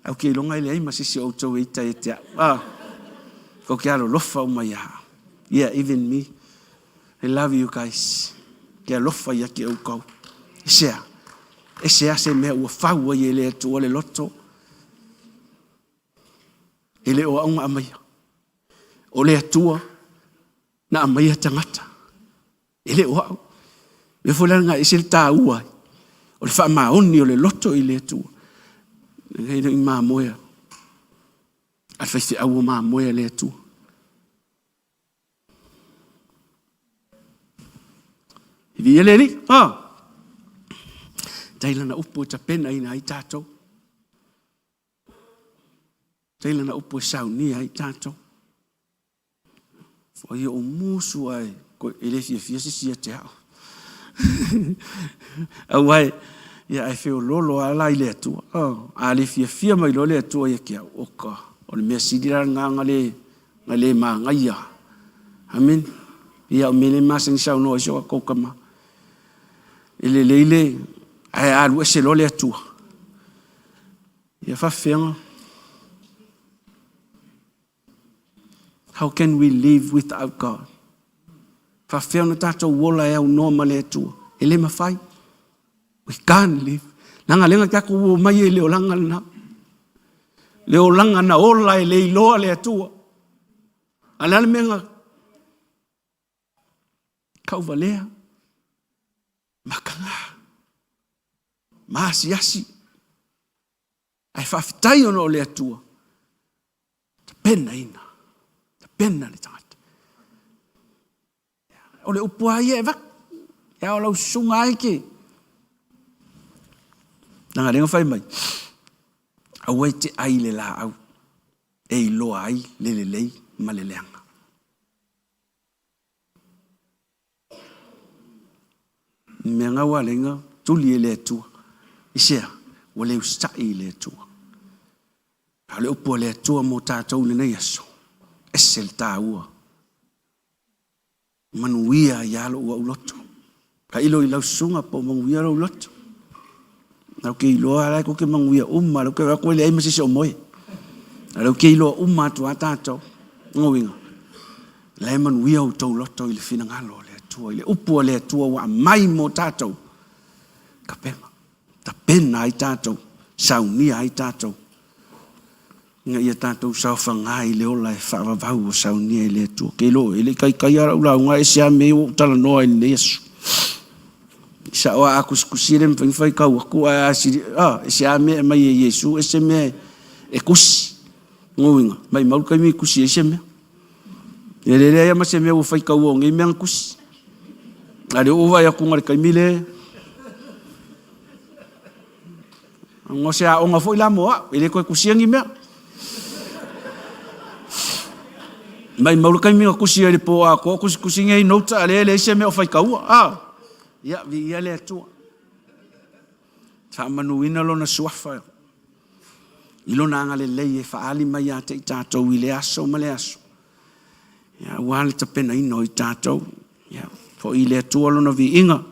Au ke iloga e leai ma se isi o outou e ita ia te au. Ah, kou ke alolofa uma ia au. Yeah, even me. I love you guys. Ke alofa ia te outou. Aisea? E sea se mea ua fau ai e le Atua le loto? E le o au na aumaia. O le Atua na aumaia tagata. E le o au. Mea foi la lena e ese le taua ai o le faamaoni o le loto i le Atua. E le i mamoe a le faifeau ua mamoe a le Atua. E viia le Alii. Ah. Tai lana upu e tapenaina ai tatou. Tai lana upu e saunia ai tatou. O ia o musu ai, e le fiafia se isi ia te au. Auae, ia ae feololo lava la i le Atua. Oh, a le fiafia mai loa le Atua ia te au, oka, o le mea sili la lena na le, na le magaia. Amen. Ia o mea le masani saunoa ai si o tatou tama. E lelei le, ae alu ese loa le Atua. Ia faafefea. How can we live without God? Faafefea ona tatou ola e aunoa ma le Atua? E le mafai. We can't live. Leaga lea na tatou omai ai i le olaga lena. Le olaga na ola e le iloa le Atua. A o le a le mea na tauvalea, makaga, maasiasi. Ae faafetai ona o le Atua, tapenaina, tapena le tagata. O le upu lava ia e avatu, e ao lau susuga ai ke. Leaga lea na fai mai, aua e te ai le laau e iloa ai le lelei ma le leaga. Mea nga ua alai na tuli e le Atua. Aisea? Ua le usitai i le Atua. A o le upu a le Atua mo tatou i lenei aso, ese le taua. Manuia ia lou au loto. Tailo i lau susuga po o manuia lou loto. Lau ke iloa la e kou ke manuia uma, lau ke vaai atu e leai ma se isi o moe. Lau ke iloa uma atu a tatou. Lona uiga, la e manuia outou loto i le finagalo o le Atua, i le upu a le Atua ua aumai mo tatou. Tapena, tapena ai tatou, saunia ai tatou, ina ia tatou saofaga i le ola e faavavau ua saunia e le Atua. Ke iloa, e le i taitai lava lau lauga, e ese lava mea ia ua ou talanoa ai i lenei aso. I sao lava a tusitusi e le mafai ona faitau atu, ae a sili, a, ese lava mea e aumai e Iesu, ese mea e tusi. Lona uiga, maumau le taimi e tusi ai se mea. E le leai lava ma se mea ua faitaua o nei mea na tusi. A o lea ua ou vaai atu na o le taimi lea. O se aoga foi la mo au, e le toe tusia ni mea. Maumau le taimi na tusi ai i le po atoa, tusitusi nei notes a o lea e leai se mea o faitaua. A, ia, viia le Atua. Faamanuina Lona suafa i Lona agalelei e faaali mai ia te i tatou i le aso ma le aso, ia, aua le tapenaina o i tatou. Ia, foi i le Atua Lona viiga,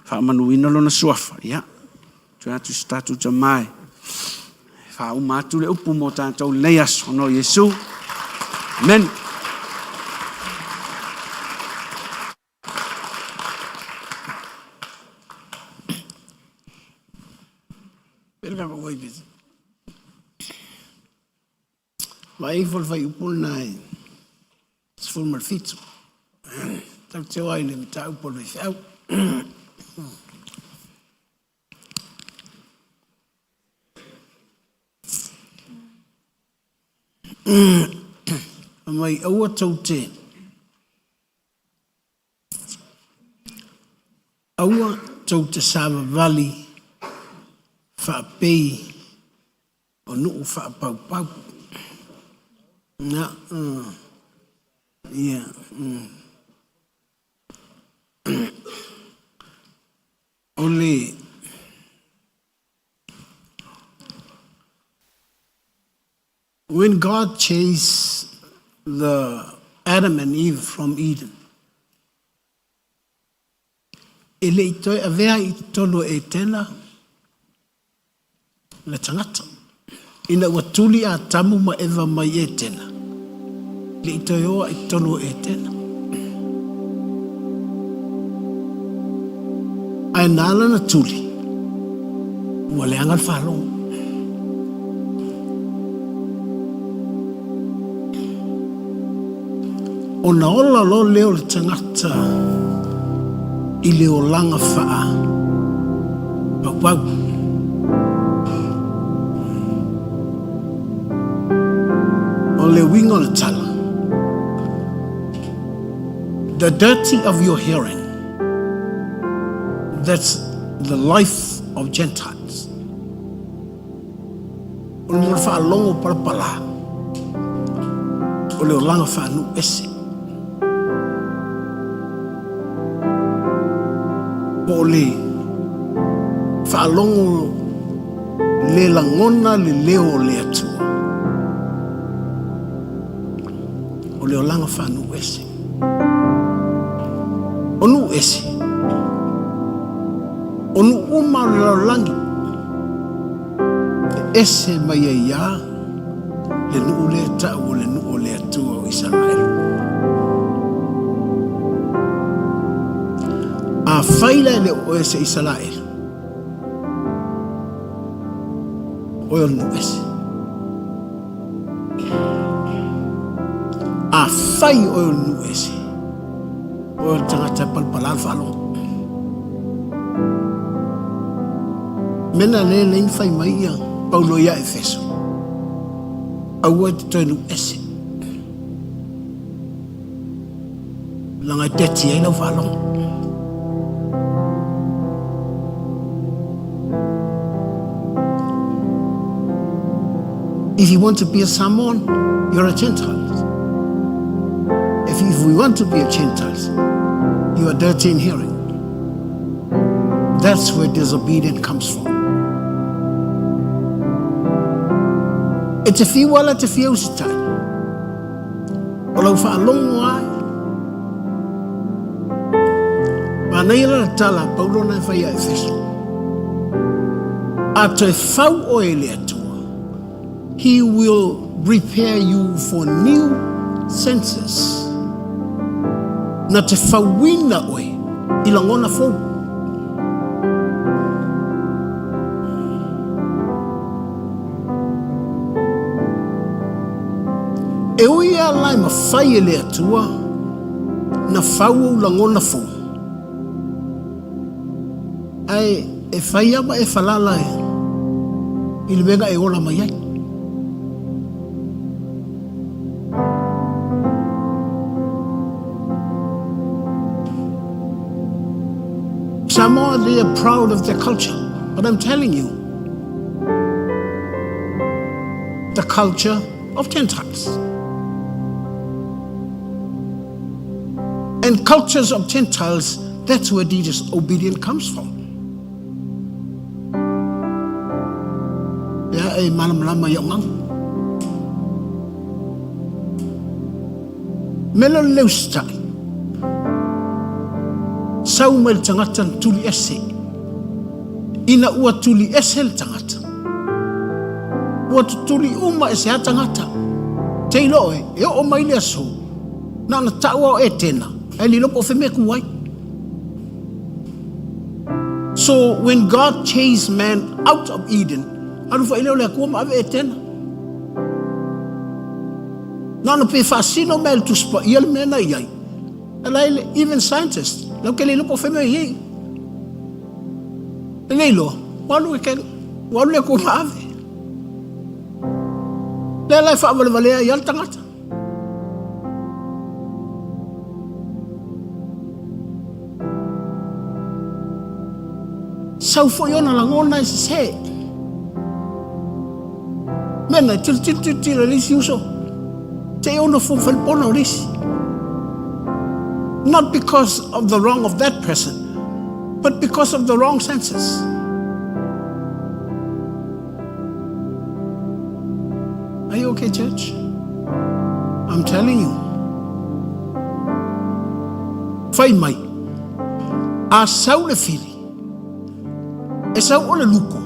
faamanuina Lona suafa. Ia, toe atu i so tatou tama e faauma atu le upu mo tatou i lenei aso, ona o Iesu. Amen. Vaai ifo le fuaiupu lena e 17. Tatou te o ai i le mataupu a le faifeau. Fai mai, aua tou te Aua tou te savavali faapei o nuu faapaupau. Na, ia, O le. When God chased the Adam and Eve from Eden, e le i toe avea i totonu o Etena le tagata. Ina ua tuli Atamu ma Eva mai Etena, e le i toe oa i totonu o Etena. Ae na ala ona tuli, ua leaga le faalogo. Ona ola loa lea o le tagata i le olaga faa paupau. O le uiga o le tala, the dirty of your hearing, that's the life of Gentiles. O le mea faalogo palapala, o le olaga faanuu ese. Po o le faalogo le lagona le leo o le Atua. O le olaga faanuu ese. O nuu ese. O nuu uma o le lalolagi e ese mai ai iā le nuu lea e tau o le nuu o le Atua o Isaraelu. Afai la e le o oe se Isaraelu, oe o le nuu ese. Afai oe o le nuu ese, oe o le tagata e palapala le faalogo. Mena le lei na fai mai ia Paulo ia Efeso, aua e te toe nuu ese. Leaga e teti ai lau faalogo. If you want to be a Samoan, you're a Gentile. If, if we want to be a Gentile, you are dirty in hearing. That's where disobedience comes from. E te whiu ala te whiu sitai. O lau faalogo ai. Manaia la le tala a Paulo na e fai ia Efeso. A toe fau oe i le Atua, He will repair you for new senses. Na te fauina oe i lagona fou. E ui a la e mafai e le Atua na fau ou lagona fou, ae e fai a ma e falala i le mea na e ola mai ai. Samoa, they are proud of their culture, but I'm telling you, the culture of Gentiles. And cultures of Gentiles, that's where disobedience comes from. Ia e malamalama i au Mea le usitai. Sau mai le tagata na tuli ese. Ina ua tuli ese le tagata, ua tutuli uma e se a tagata. Te iloa oe, e oo mai le aso, na ona tau a o Etena, ae le iloa po o fea mea e ku ai. So when God chased man out of Eden, alu foi lea o le Atua ma ave Etena. Na ona pe faasino mai le Tusi Paia le mea na i ai. E even scientists, lau ke le iloa po o fea mea i ai. E le iloa, ua alu e ke, ua alu le Atua ma ave. Lea la e faavalevalea ai lava le tagata. Sau foi ona lagona e sese. Mea na, tilotilo, tilotilo i le isi uso, te i ono fo falepona o le isi. Not because of the wrong of that person, but because of the wrong senses. Are you okay, church? I'm telling you. Fai mai, a sau le fili, e sau o le luko,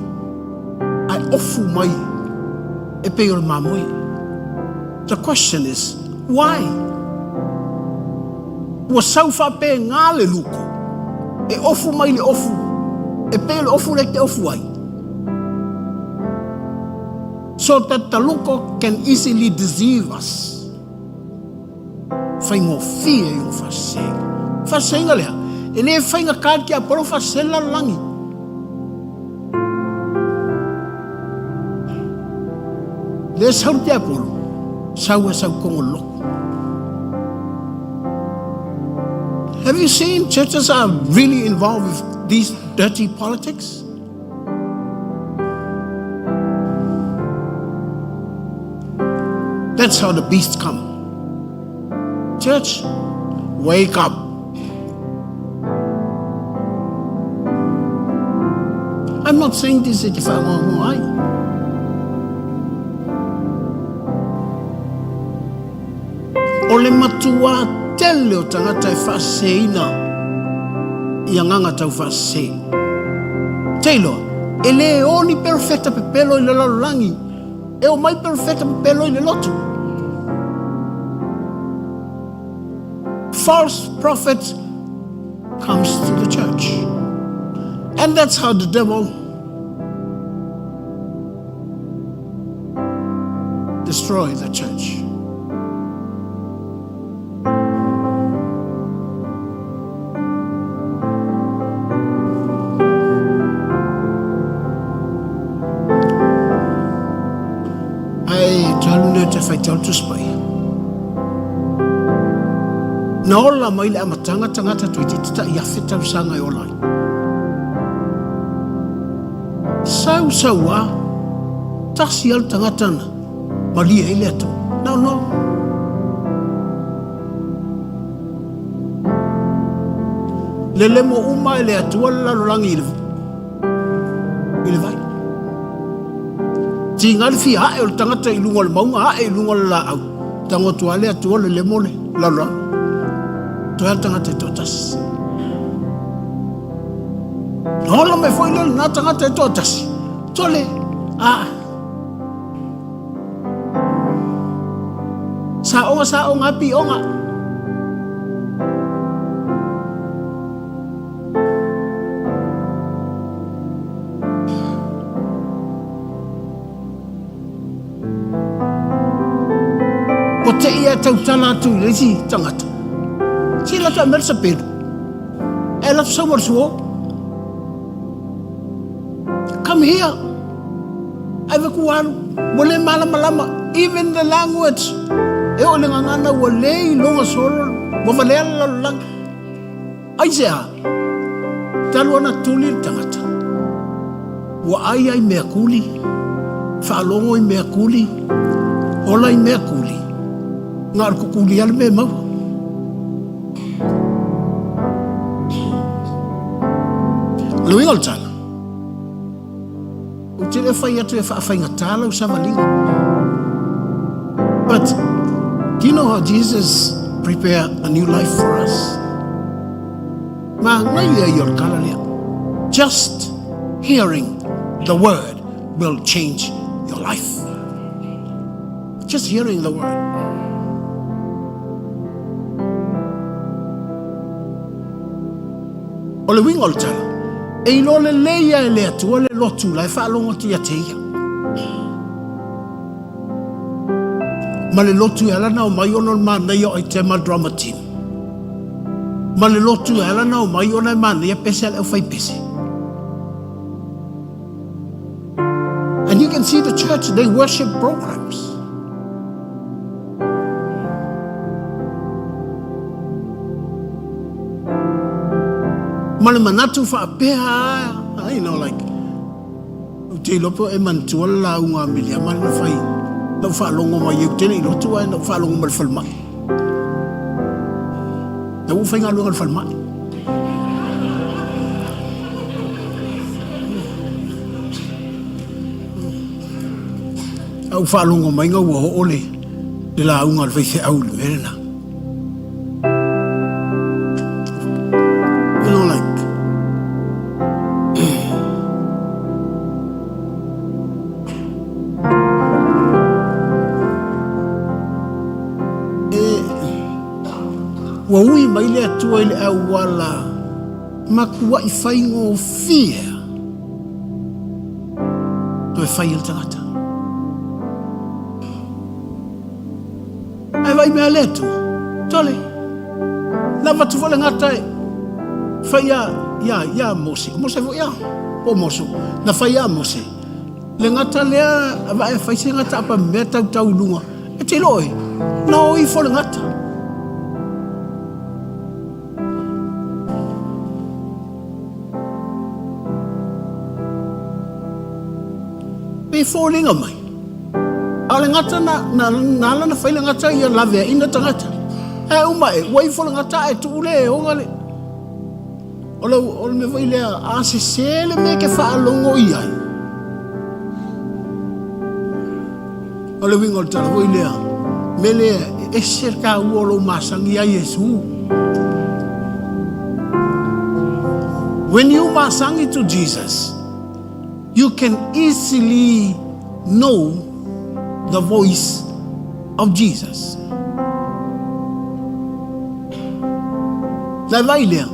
ae ofu mai e pei o le mamoe. The question is, why? Ua sau faapena le luko, e ofu mai le ofu, e pei o le ofu lea e te ofu ai. So that the luko can easily deceive us. Faigofie i ona faasesega. Faasesega lea, e le faigata le tiapolo faasese le lalolagi. Lea sau le tiapolo, sau e sau togo le lotu. Have you seen churches are really involved with these dirty politics? That's how the beasts come. Church, wake up. I'm not saying this e te whaangoangoa ai. O le matuā tele o tagata e faaseseina i agaga taufaasese. Te iloa, e le o ni perofeta pepelo i le lalolagi, e omai perofeta pepelo i le lotu. False prophets comes to the church. And that's how the devil destroy the church. Ai talu nei te whaitau tusi pai. Na ola mai le amatanga tangata toeitiiti ta'i afe tausaga e ola ai. Sau sau a, tasi a le tagata na malie ai le Atua. No, no. Lelemo uma e le Atua le lalolagi i le, i le vai. Tiga le fia ae o le tagata i luga o le mauga, ae i luga o le laau. Tago atu lava le Atua lelemo le lalolagi. Toe lava le tagata e toatasi. Na ola mai foi lea lena tagata e toatasi. Tole, a. Saoga, saoga, pioga. Ua te ia e tautala atu i le isi tagata. Se latou aumai le sapelu. E latou sau ma le suo. Come here. Ai ve ku alu. Ua le malamalama. Even the language. E oo i le gagana ua le iloga solo. Ua valea le lalolagi. Aisea? Talu ona tuli le tagata, ua ai ai mea kuli, faalogo i mea kuli, ola i mea kuli, na o le kukuli lava le mea e maua. O le uiga o le tala, Ou te le fai atu e faafaigata lau savaliga. But do you know how Jesus prepare a new life for us? Manaia ia o le tala lea. Just hearing the word will change your life. Just hearing the word. O le uiga o le tala, e iloa lelei lava e le Atua le lotu la e faalogo atu ia te ia. Ma le lotu e ala na omai ona o le manaia o aitema drama team. Ma le lotu e ala na omai ona e manaia pese a le aufaipese. And you can see the church, they worship programs. Ma le manatu faapea, you know, like, ou te iloa pe o e manatua le lauga a Miliama lea na fai, na ou faalogo mai ai, ou te le i lotu ae na ou faalogo mai i le falemai. Na ua faigaluega i le falemai. A ou faalogo mai ga ua oo le, le lauga a le faifeau i le mea lena. You know, like, e, ua ui mai le Atua i le auala matuai faigofie toe fai e le tagata. Ae vai mea le Atua, tole, na avatu foi le gata e fai ia, ia, ia Mose, o Mose foi ia, po o Moso, na fai ia Mose, le gata lea, vae fai se gata apa mea tautau i luga, e te iloa oe, na o ifo le gata. E foliga mai, a o le gata na, na, na ala na fai le gata ia laveaina tagata. Ae uma e, ua ifo le gata ae tuu le e oga le... O le, o le mea foi lea, a sese le mea e ke faalogo i ai. O le uiga o le tala foi lea, mea lea e ese le taua o lou masani ia Iesu. When you masani to Jesus, you can easily know the voice of Jesus. La vai lea,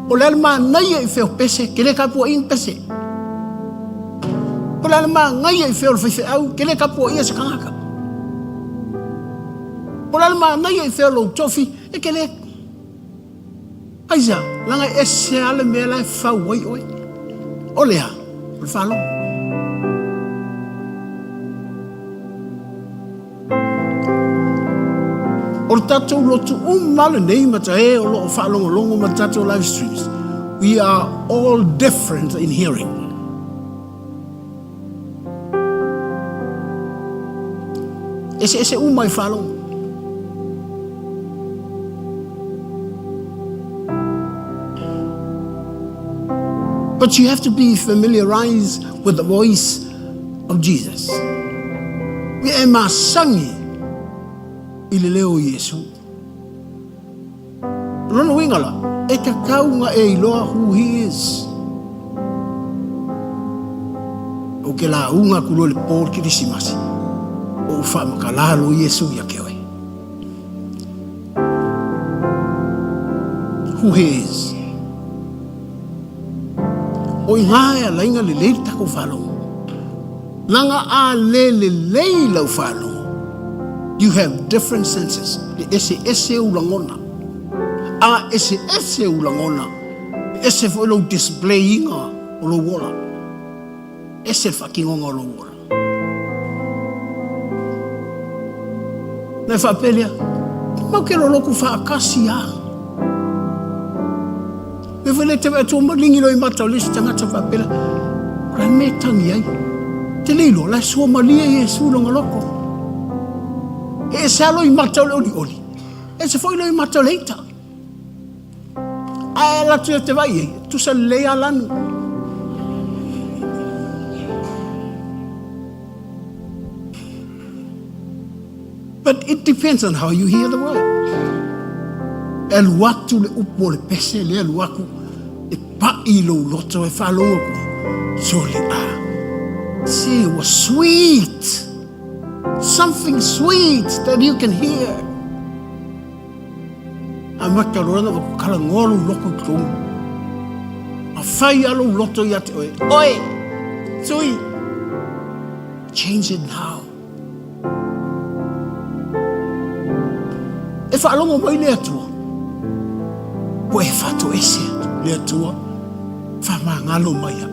o le a le manaia i fea o pese, ke le kapuaʻi ni pese. O le a le manaia i fea o le faifeau, ke le kapuaʻia se kanaka. O le a le manaia i fea o lou tofi, e ke le... Aisea? Leaga e ese lava le mea la e fau ai oe. O le a? O le faalogo. O le tatou lotu uma lenei ma tae o lo o faalogologo ma tatou live streams, we are all different in hearing. Eseese uma i faalogo. But you have to be familiarized with the voice of Jesus. Ia e masani i le leo o Iesu. O lona uiga la, e tatau ona e iloa who he is. Ou ke lauga atu loa i le po o le Kerisimasi, o ou faamatala loa Iesu ia te oe. Who he is. O i ngā e alaina lelei le tatou faalogo. Leaga a le lelei lau faalogo, you have different senses, e eseese ou lagona. A eseese ou lagona, e ese foi lou display ina o lou ola. Ese le faatinoga o lou ola. Na e faapea lea, Mau ke loloku faatasi a. Me foi le te vaai atu ma lingi loi mata o le isi tagata faapea lea, o le a le mea e tagi ai? Te le iloa, la e sua malie Iesu i lona loto. E ese lava loi mata o le olioli, e ese foi loi mata o le ita. Ae ala atu ia te vaai ai, tusa lelei lava lanu. But it depends on how you hear the word. E alu atu le upu o le pese lea alu atu e paʻi i lou loto e faalogo atu. Sole a. Se ua sweet. Something sweet that you can hear. Amata loa ona talanoa lou loto i totonu. A fai lava lou loto ia te oe, Oe, sui, change it now. E faalogo mai le Atua, ua e faatoese atu le Atua, faamagalo mai au.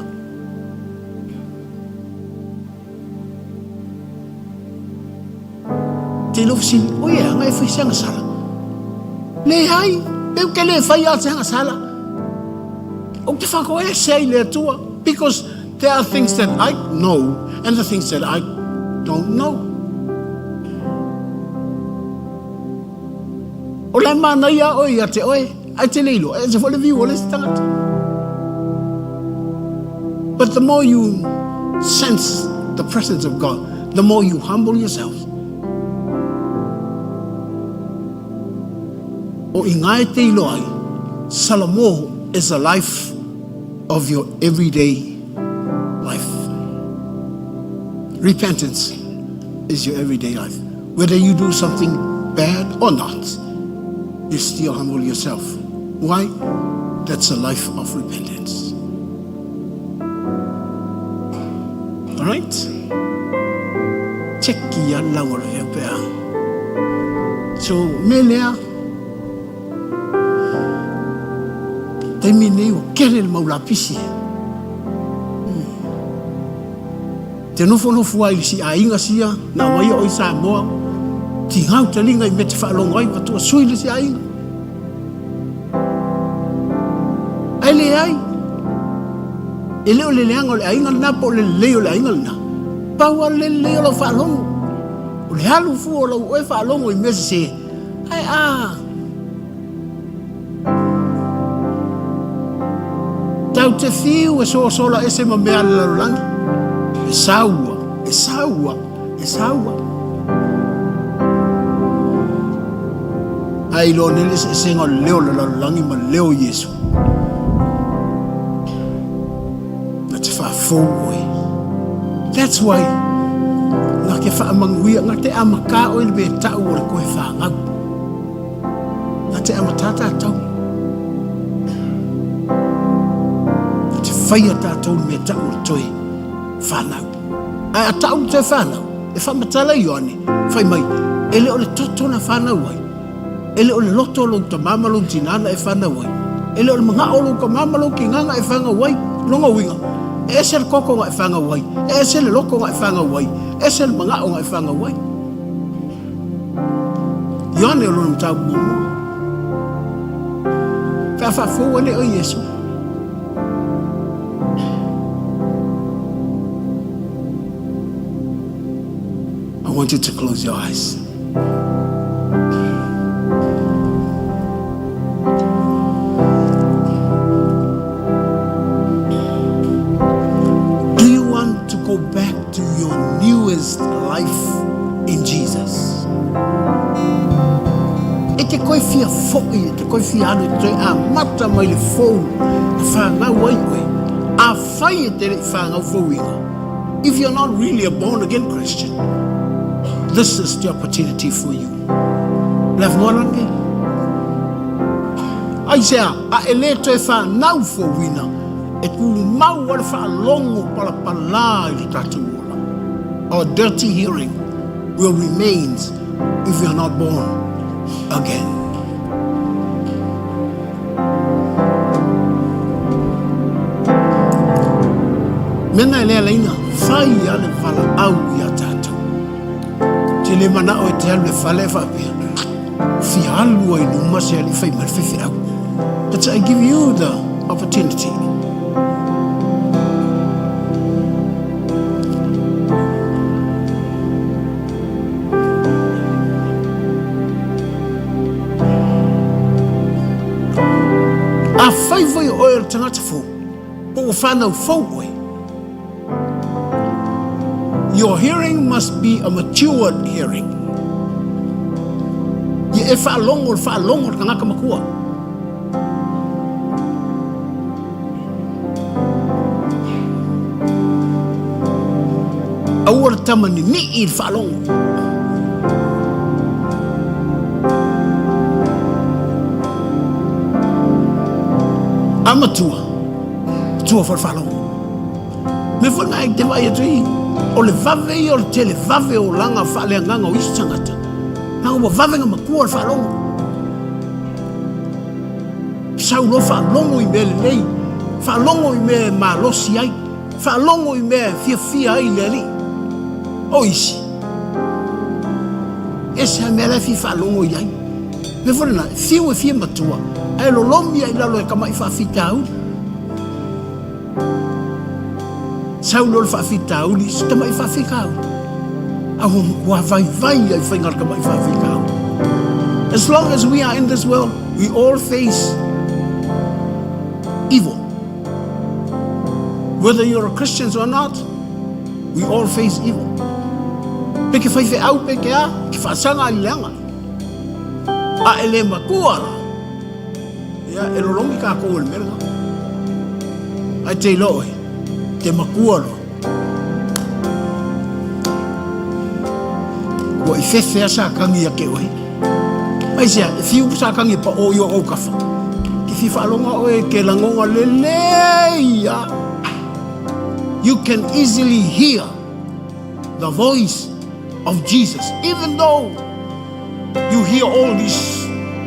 Te iloa fesili, oi e aga e fai se agasala? Leai, pe ou te le fai a se agasala. Ou te whakaese ai le Atua, because there are things that I know and the things that I don't know. O le manaia oe ia te oe, ae te le iloa, e ese foi le view o le isi tagata. But the more you sense the presence of God, The more you humble yourself. O i ngā e te iloa ai, Salamo is a life of your everyday life. Repentance is your everyday life. Whether you do something bad or not, you still humble yourself. Why? That's a life of repentance. All right? Check ia lau o le pea. So, me lea, taimi nei o kere le mau lapisi. Te nofonofo ai i si aiga sia, na mai o i Samoa, ti ngau te linga i me te whaalongo ai, patua sui le si aiga. Ai le ai, e le o le leaga o le aiga lena po o le lelei o le aiga lena. Pau a le lelei o lau faalogo. O le alu fua o lau oe faalogo i mea sese. Ae a. Tau te fiu e sosola ese ma mea a le lalolagi. E saua, e saua, e saua. Ae iloa nei le eseesega o le leo o le lalolagi ma le leo o Iesu. Na te faafou oe. That's why na ke faamanuia, na te amatā oe i le mea tau o le koe whāngau. Na te amatā tātou. Na te whaia tātou le mea tau o le toe whānau. Ae a tau le toe whānau, e whaamatala Ioane, whai mai, e le o le toto na whānau ai, E le o le loto o lou tamā ma lou tinā na e whanau ai. E le o le manaʻo o lou tamā ma lou tinā na e whanau ai. Lona uiga, e ese le koko na e whanau ai, e ese le loto na e whanau ai, ese le manaʻo na e whanau ai. Ioane o lona mataupu muamua. Pe a faafou ane oe Iesu. I want you to close your eyes. Do you want to go back to your newest life in Jesus? E te koe fia fo'i, e te koe fia alu, e te a mata mai le fou, na whanau ai oe. A whai e te rei whanau fouinga. If you're not really a born again Christian, this is the opportunity for you. Le avanoa la lenei. Aisea, a e le toe whanau fouina, e tumau a le faalogo palapalā i le tatou ola. Our dirty hearing will remain if we are not born again. Mena e le alaina, fai a le valaau iā tatou. Te le manao e te alu e fale e faapea, fia alu ai luma se alii fai mai le faifeau. But I give you the opportunity. Afai foi o oe o le tagata fou, po ua whanau fou oe, your hearing must be a matured hearing. Ia e whaalongo, le whaalongo le tagata matua. Aua le tama ninii i le faalogo. A matua, matua foi le faalogo. Mea foi na e te vaai atu ai, o le vave ia o le tele vave o olaga faaleagaga o isi tagata, leaga ua vave na matua le faalogo. Sau loa faalogo i mea lelei, faalogo i mea e malosi ai, faalogo i mea e fiafia ai le Alii. O isi, ese lava mea la e fia faalogo i ai. Mea foi lena, e fiu e fia matua, ae lolomi ai i lalo e tama'i faafitauli. Sau loa le faafitauli, se tama'i faafitauli. A ua matua vaivai ai faiga a le tama'i faafitauli. As long as we are in this world, we all face evil. Whether you're a Christian or not, we all face evil. Pe ke faifeau pe ke a, ke faasaga i le leaga. A e le matua la, ia e lologi tatou e le mea lena. Ae te iloa oe, te matua loa. Ua i fefe a sa tagi ia te oe. Aisea, e fiu sa tagi e paʻo i o autafa. Ke fia faaloga oe ke lagoga lelei a. You can easily hear the voice of Jesus, even though you hear all these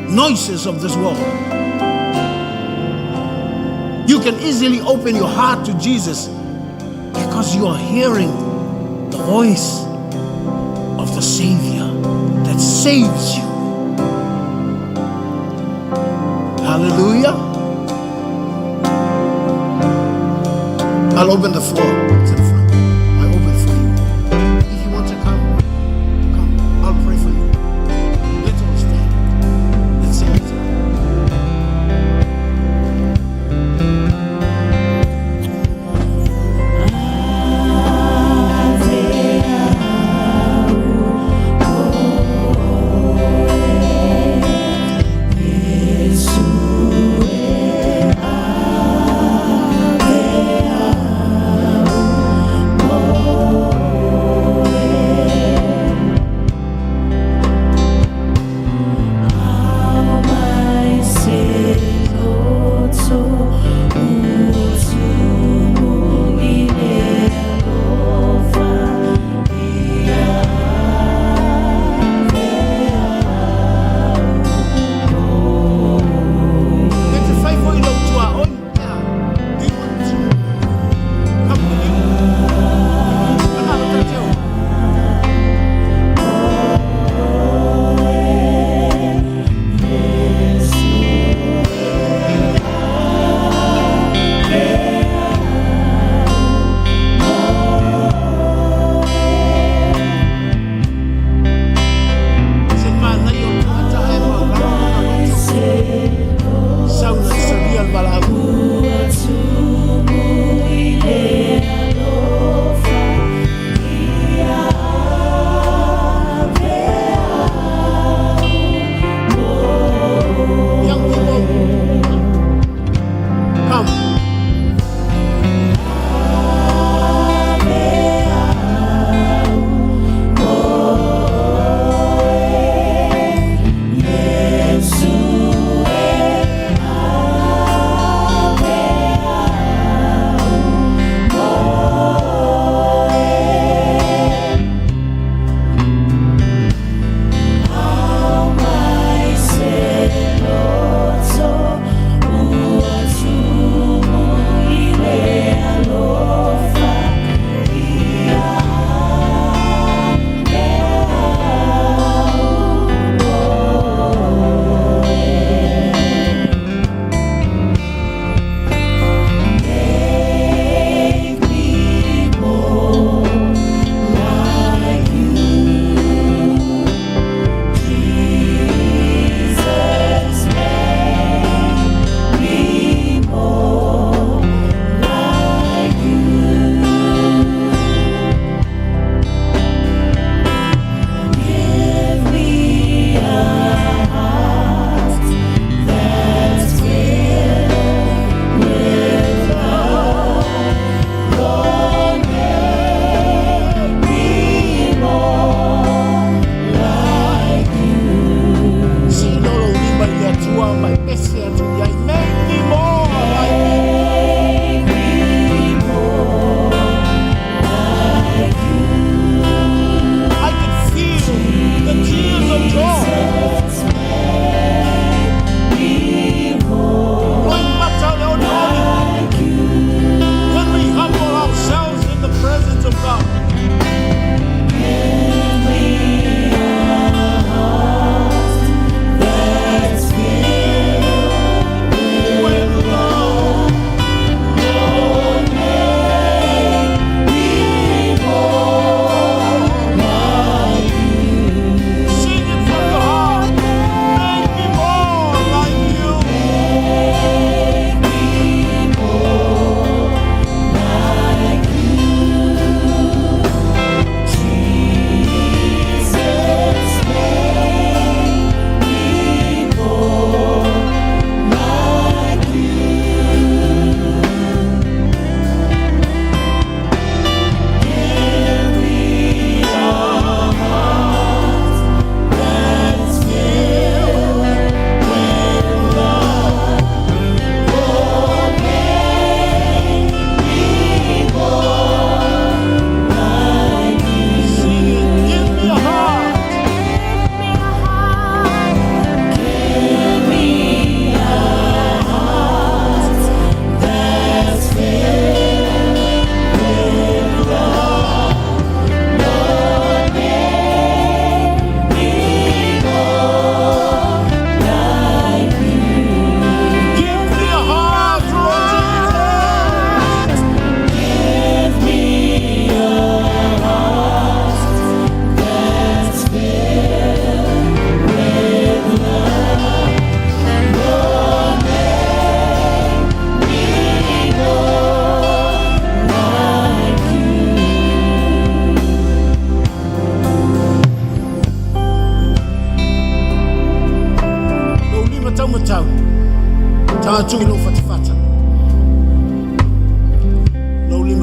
noises of this world. You can easily open your heart to Jesus because you are hearing the voice of the Savior that saves you. Hallelujah. I'll open the floor to the front. I open for you. If you want to come, come. I'll pray for you. Let's all stand. Let's sing it.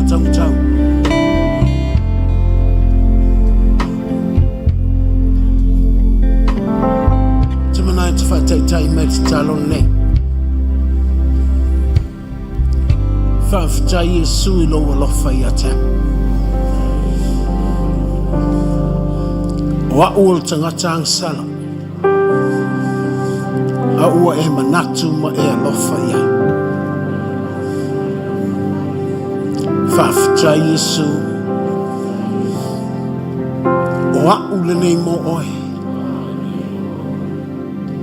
taumatau. Te manaia te whaataitai mai te talo nei. Faafetai Iesu i lou alofa ia te au. O a'u o le tagata agasala, a ua e manatu ma e alofa i ai. Faafetai Iesu, o a'u lenei mo oe.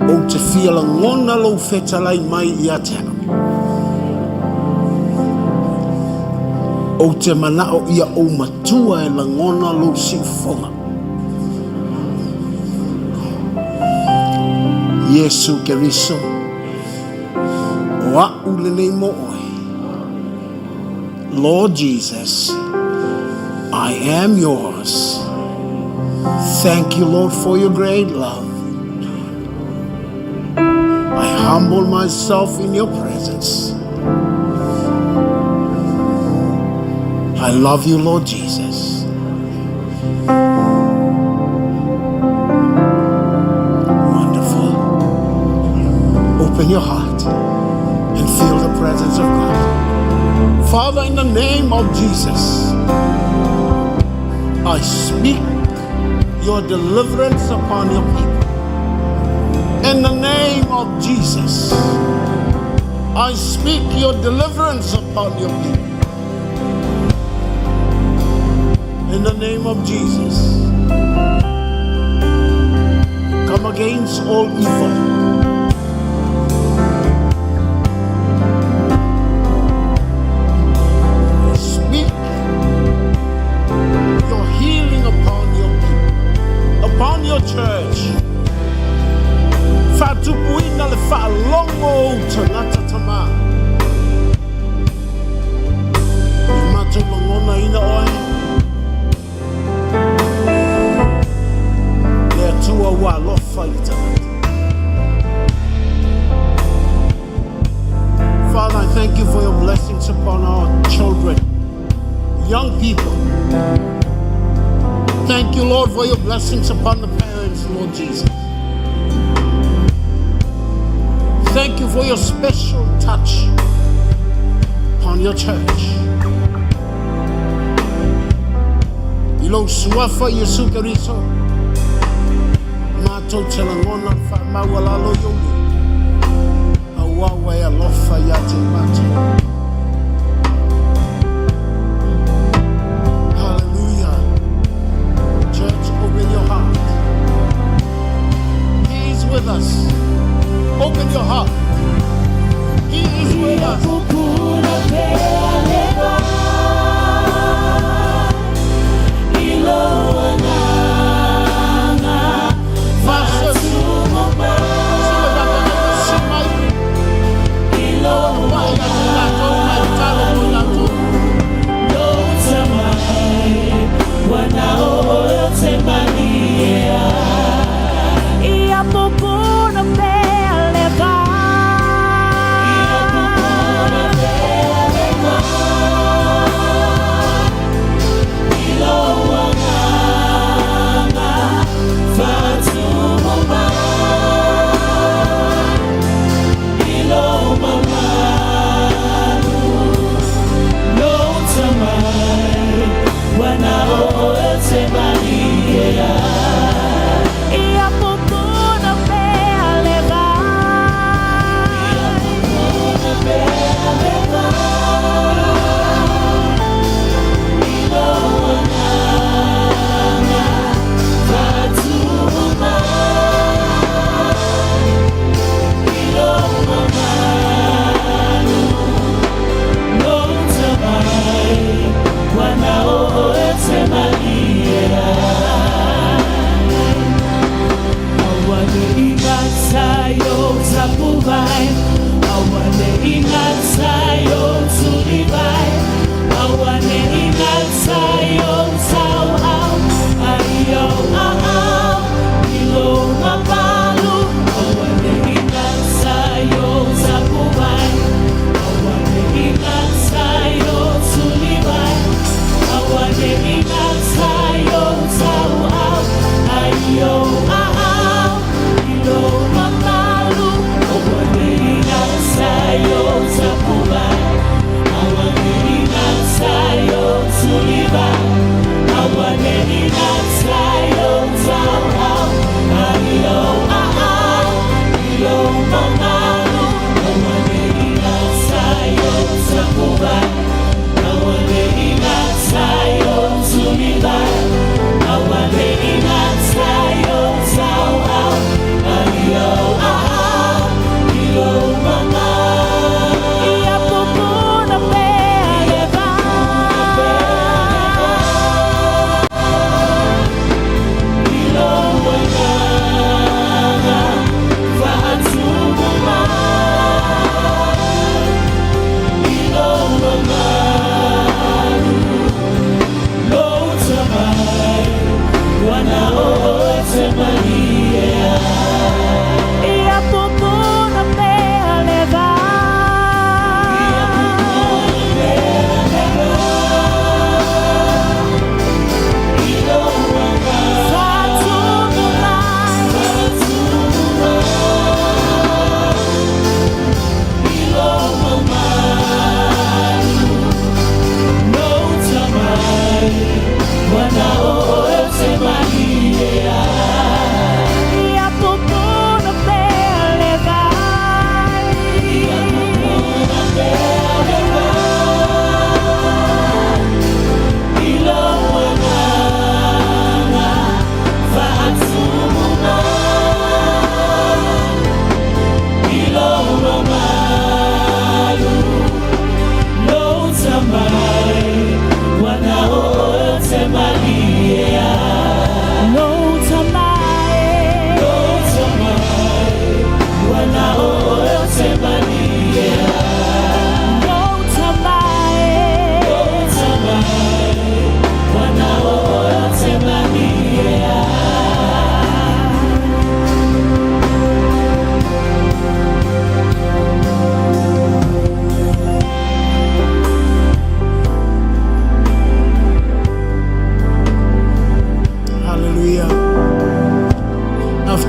Ou te fia lagona lou fetalai mai ia te au. Ou te manao ia ou matua e lagona lou siufofoga. Iesu Keriso, o a'u lenei mo oe. Lord Jesus, I am yours. Thank you, Lord, for your great love. I humble myself in your presence. I love you, Lord Jesus. Wonderful. Open your heart and feel the presence of God. Father, in the name of Jesus, I speak your deliverance upon your people. In the name of Jesus, I speak your deliverance upon your people. In the name of Jesus, come against all evil. Speak your healing upon your people, upon your church. Faatupuina le faalogo o ou tagata tama. I matou lagonaina oe, le Atua ua alofa i le tagata. Father, I thank you for your blessings upon our children, young people. Thank you, Lord, for your blessings upon the parents, Lord Jesus. Thank you for your special touch upon your church. I lou suafa Iesu Keriso, matou te lagona le faamaualalo i ou lima, auā ua e alofa ia te matou. Hallelujah. Church, open your heart. He is with us. Open your heart. He is with us. Pupuna pea le vai i lou agaga faatumu mai i lou agaga.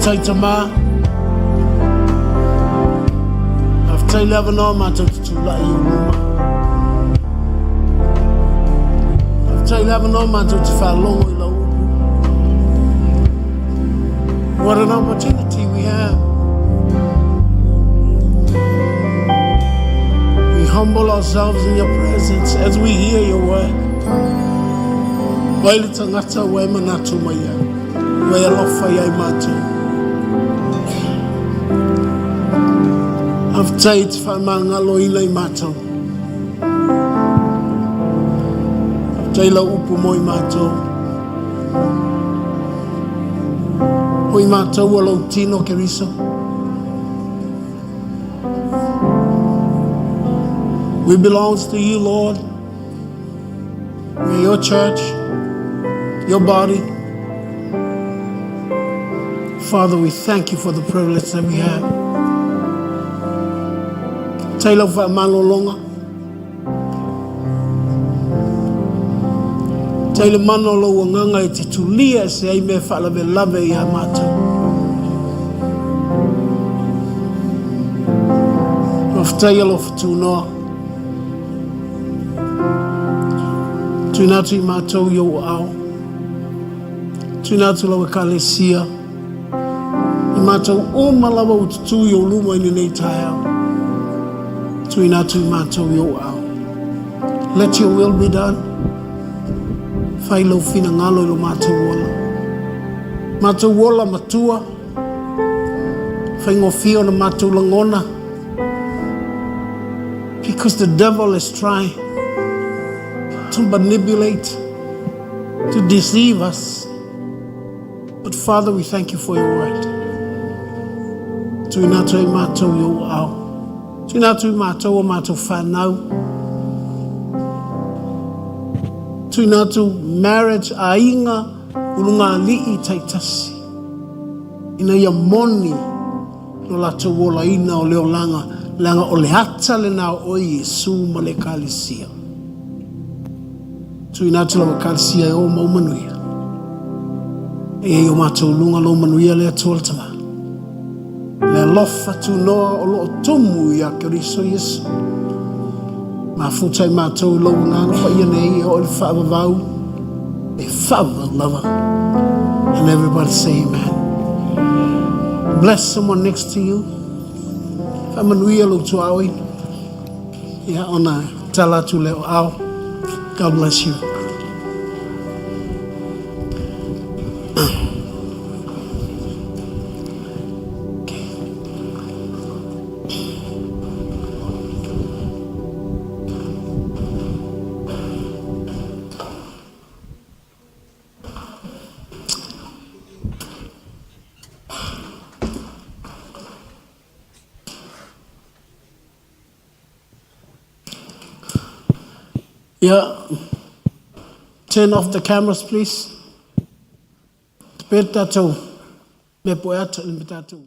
Faafetai Tamā. Faafetai le avanoa matou te tulai i ou luma. Faafetai le avanoa matou te faalogo i lau upu. What an opportunity we have. We humble ourselves in your presence as we hear your word. Mai le tagata ua e manatu mai ai, ua e alofa ia i matou. Faafetai i te faamagaloina i matou. Faafetai lau upu mo i matou. O i matou o lou tino Keriso. We belongs to you, Lord. We are your church, your body. Father, we thank you for the privilege that we have. Tai lau whaamalolonga. Tai le mana o lou agaga e te tulia ese ai mea faalavelave iā matou. Faafetai alofa tunoa. Tuina atu i matou i ou aao. Tuina atu lau Ekalesia. I matou uma lava ua tutū i ou luma i lenei taeao. Tuina atu i matou i ou aao. Let your will be done. Fai lou finagalo i lo matou ola. Matou ola matua. Faigofie ona matou lagona. Because the devil is trying to manipulate, to deceive us. But Father, we thank you for your word. Tuina atu ai matou i ou aao. Tuina atu i matou o matou whanau. Tuina atu marriage, aiga, ulugalii taitasi. Ina ia moni lo latou olaina o le olaga, leaga o le ata lena o oe Iesu ma le Ekalesia. Tuuina atu lau Ekalesia e oo ma ou manuia. E i ai o matou luga lou manuia le Atua le Tama. Le alofa tunoa o loo tumu ia Keriso Iesu. Mafuta i matou i lou agaga paia nei e oo i le faavavau, e faavavau lava. And everybody say amen. Bless someone next to you. Faamanuia lou tuaoi. Ia ona tala atu lea o ao. God bless you. Ia, turn off the cameras please. Te pēr tātou, me poe ata, me tātou.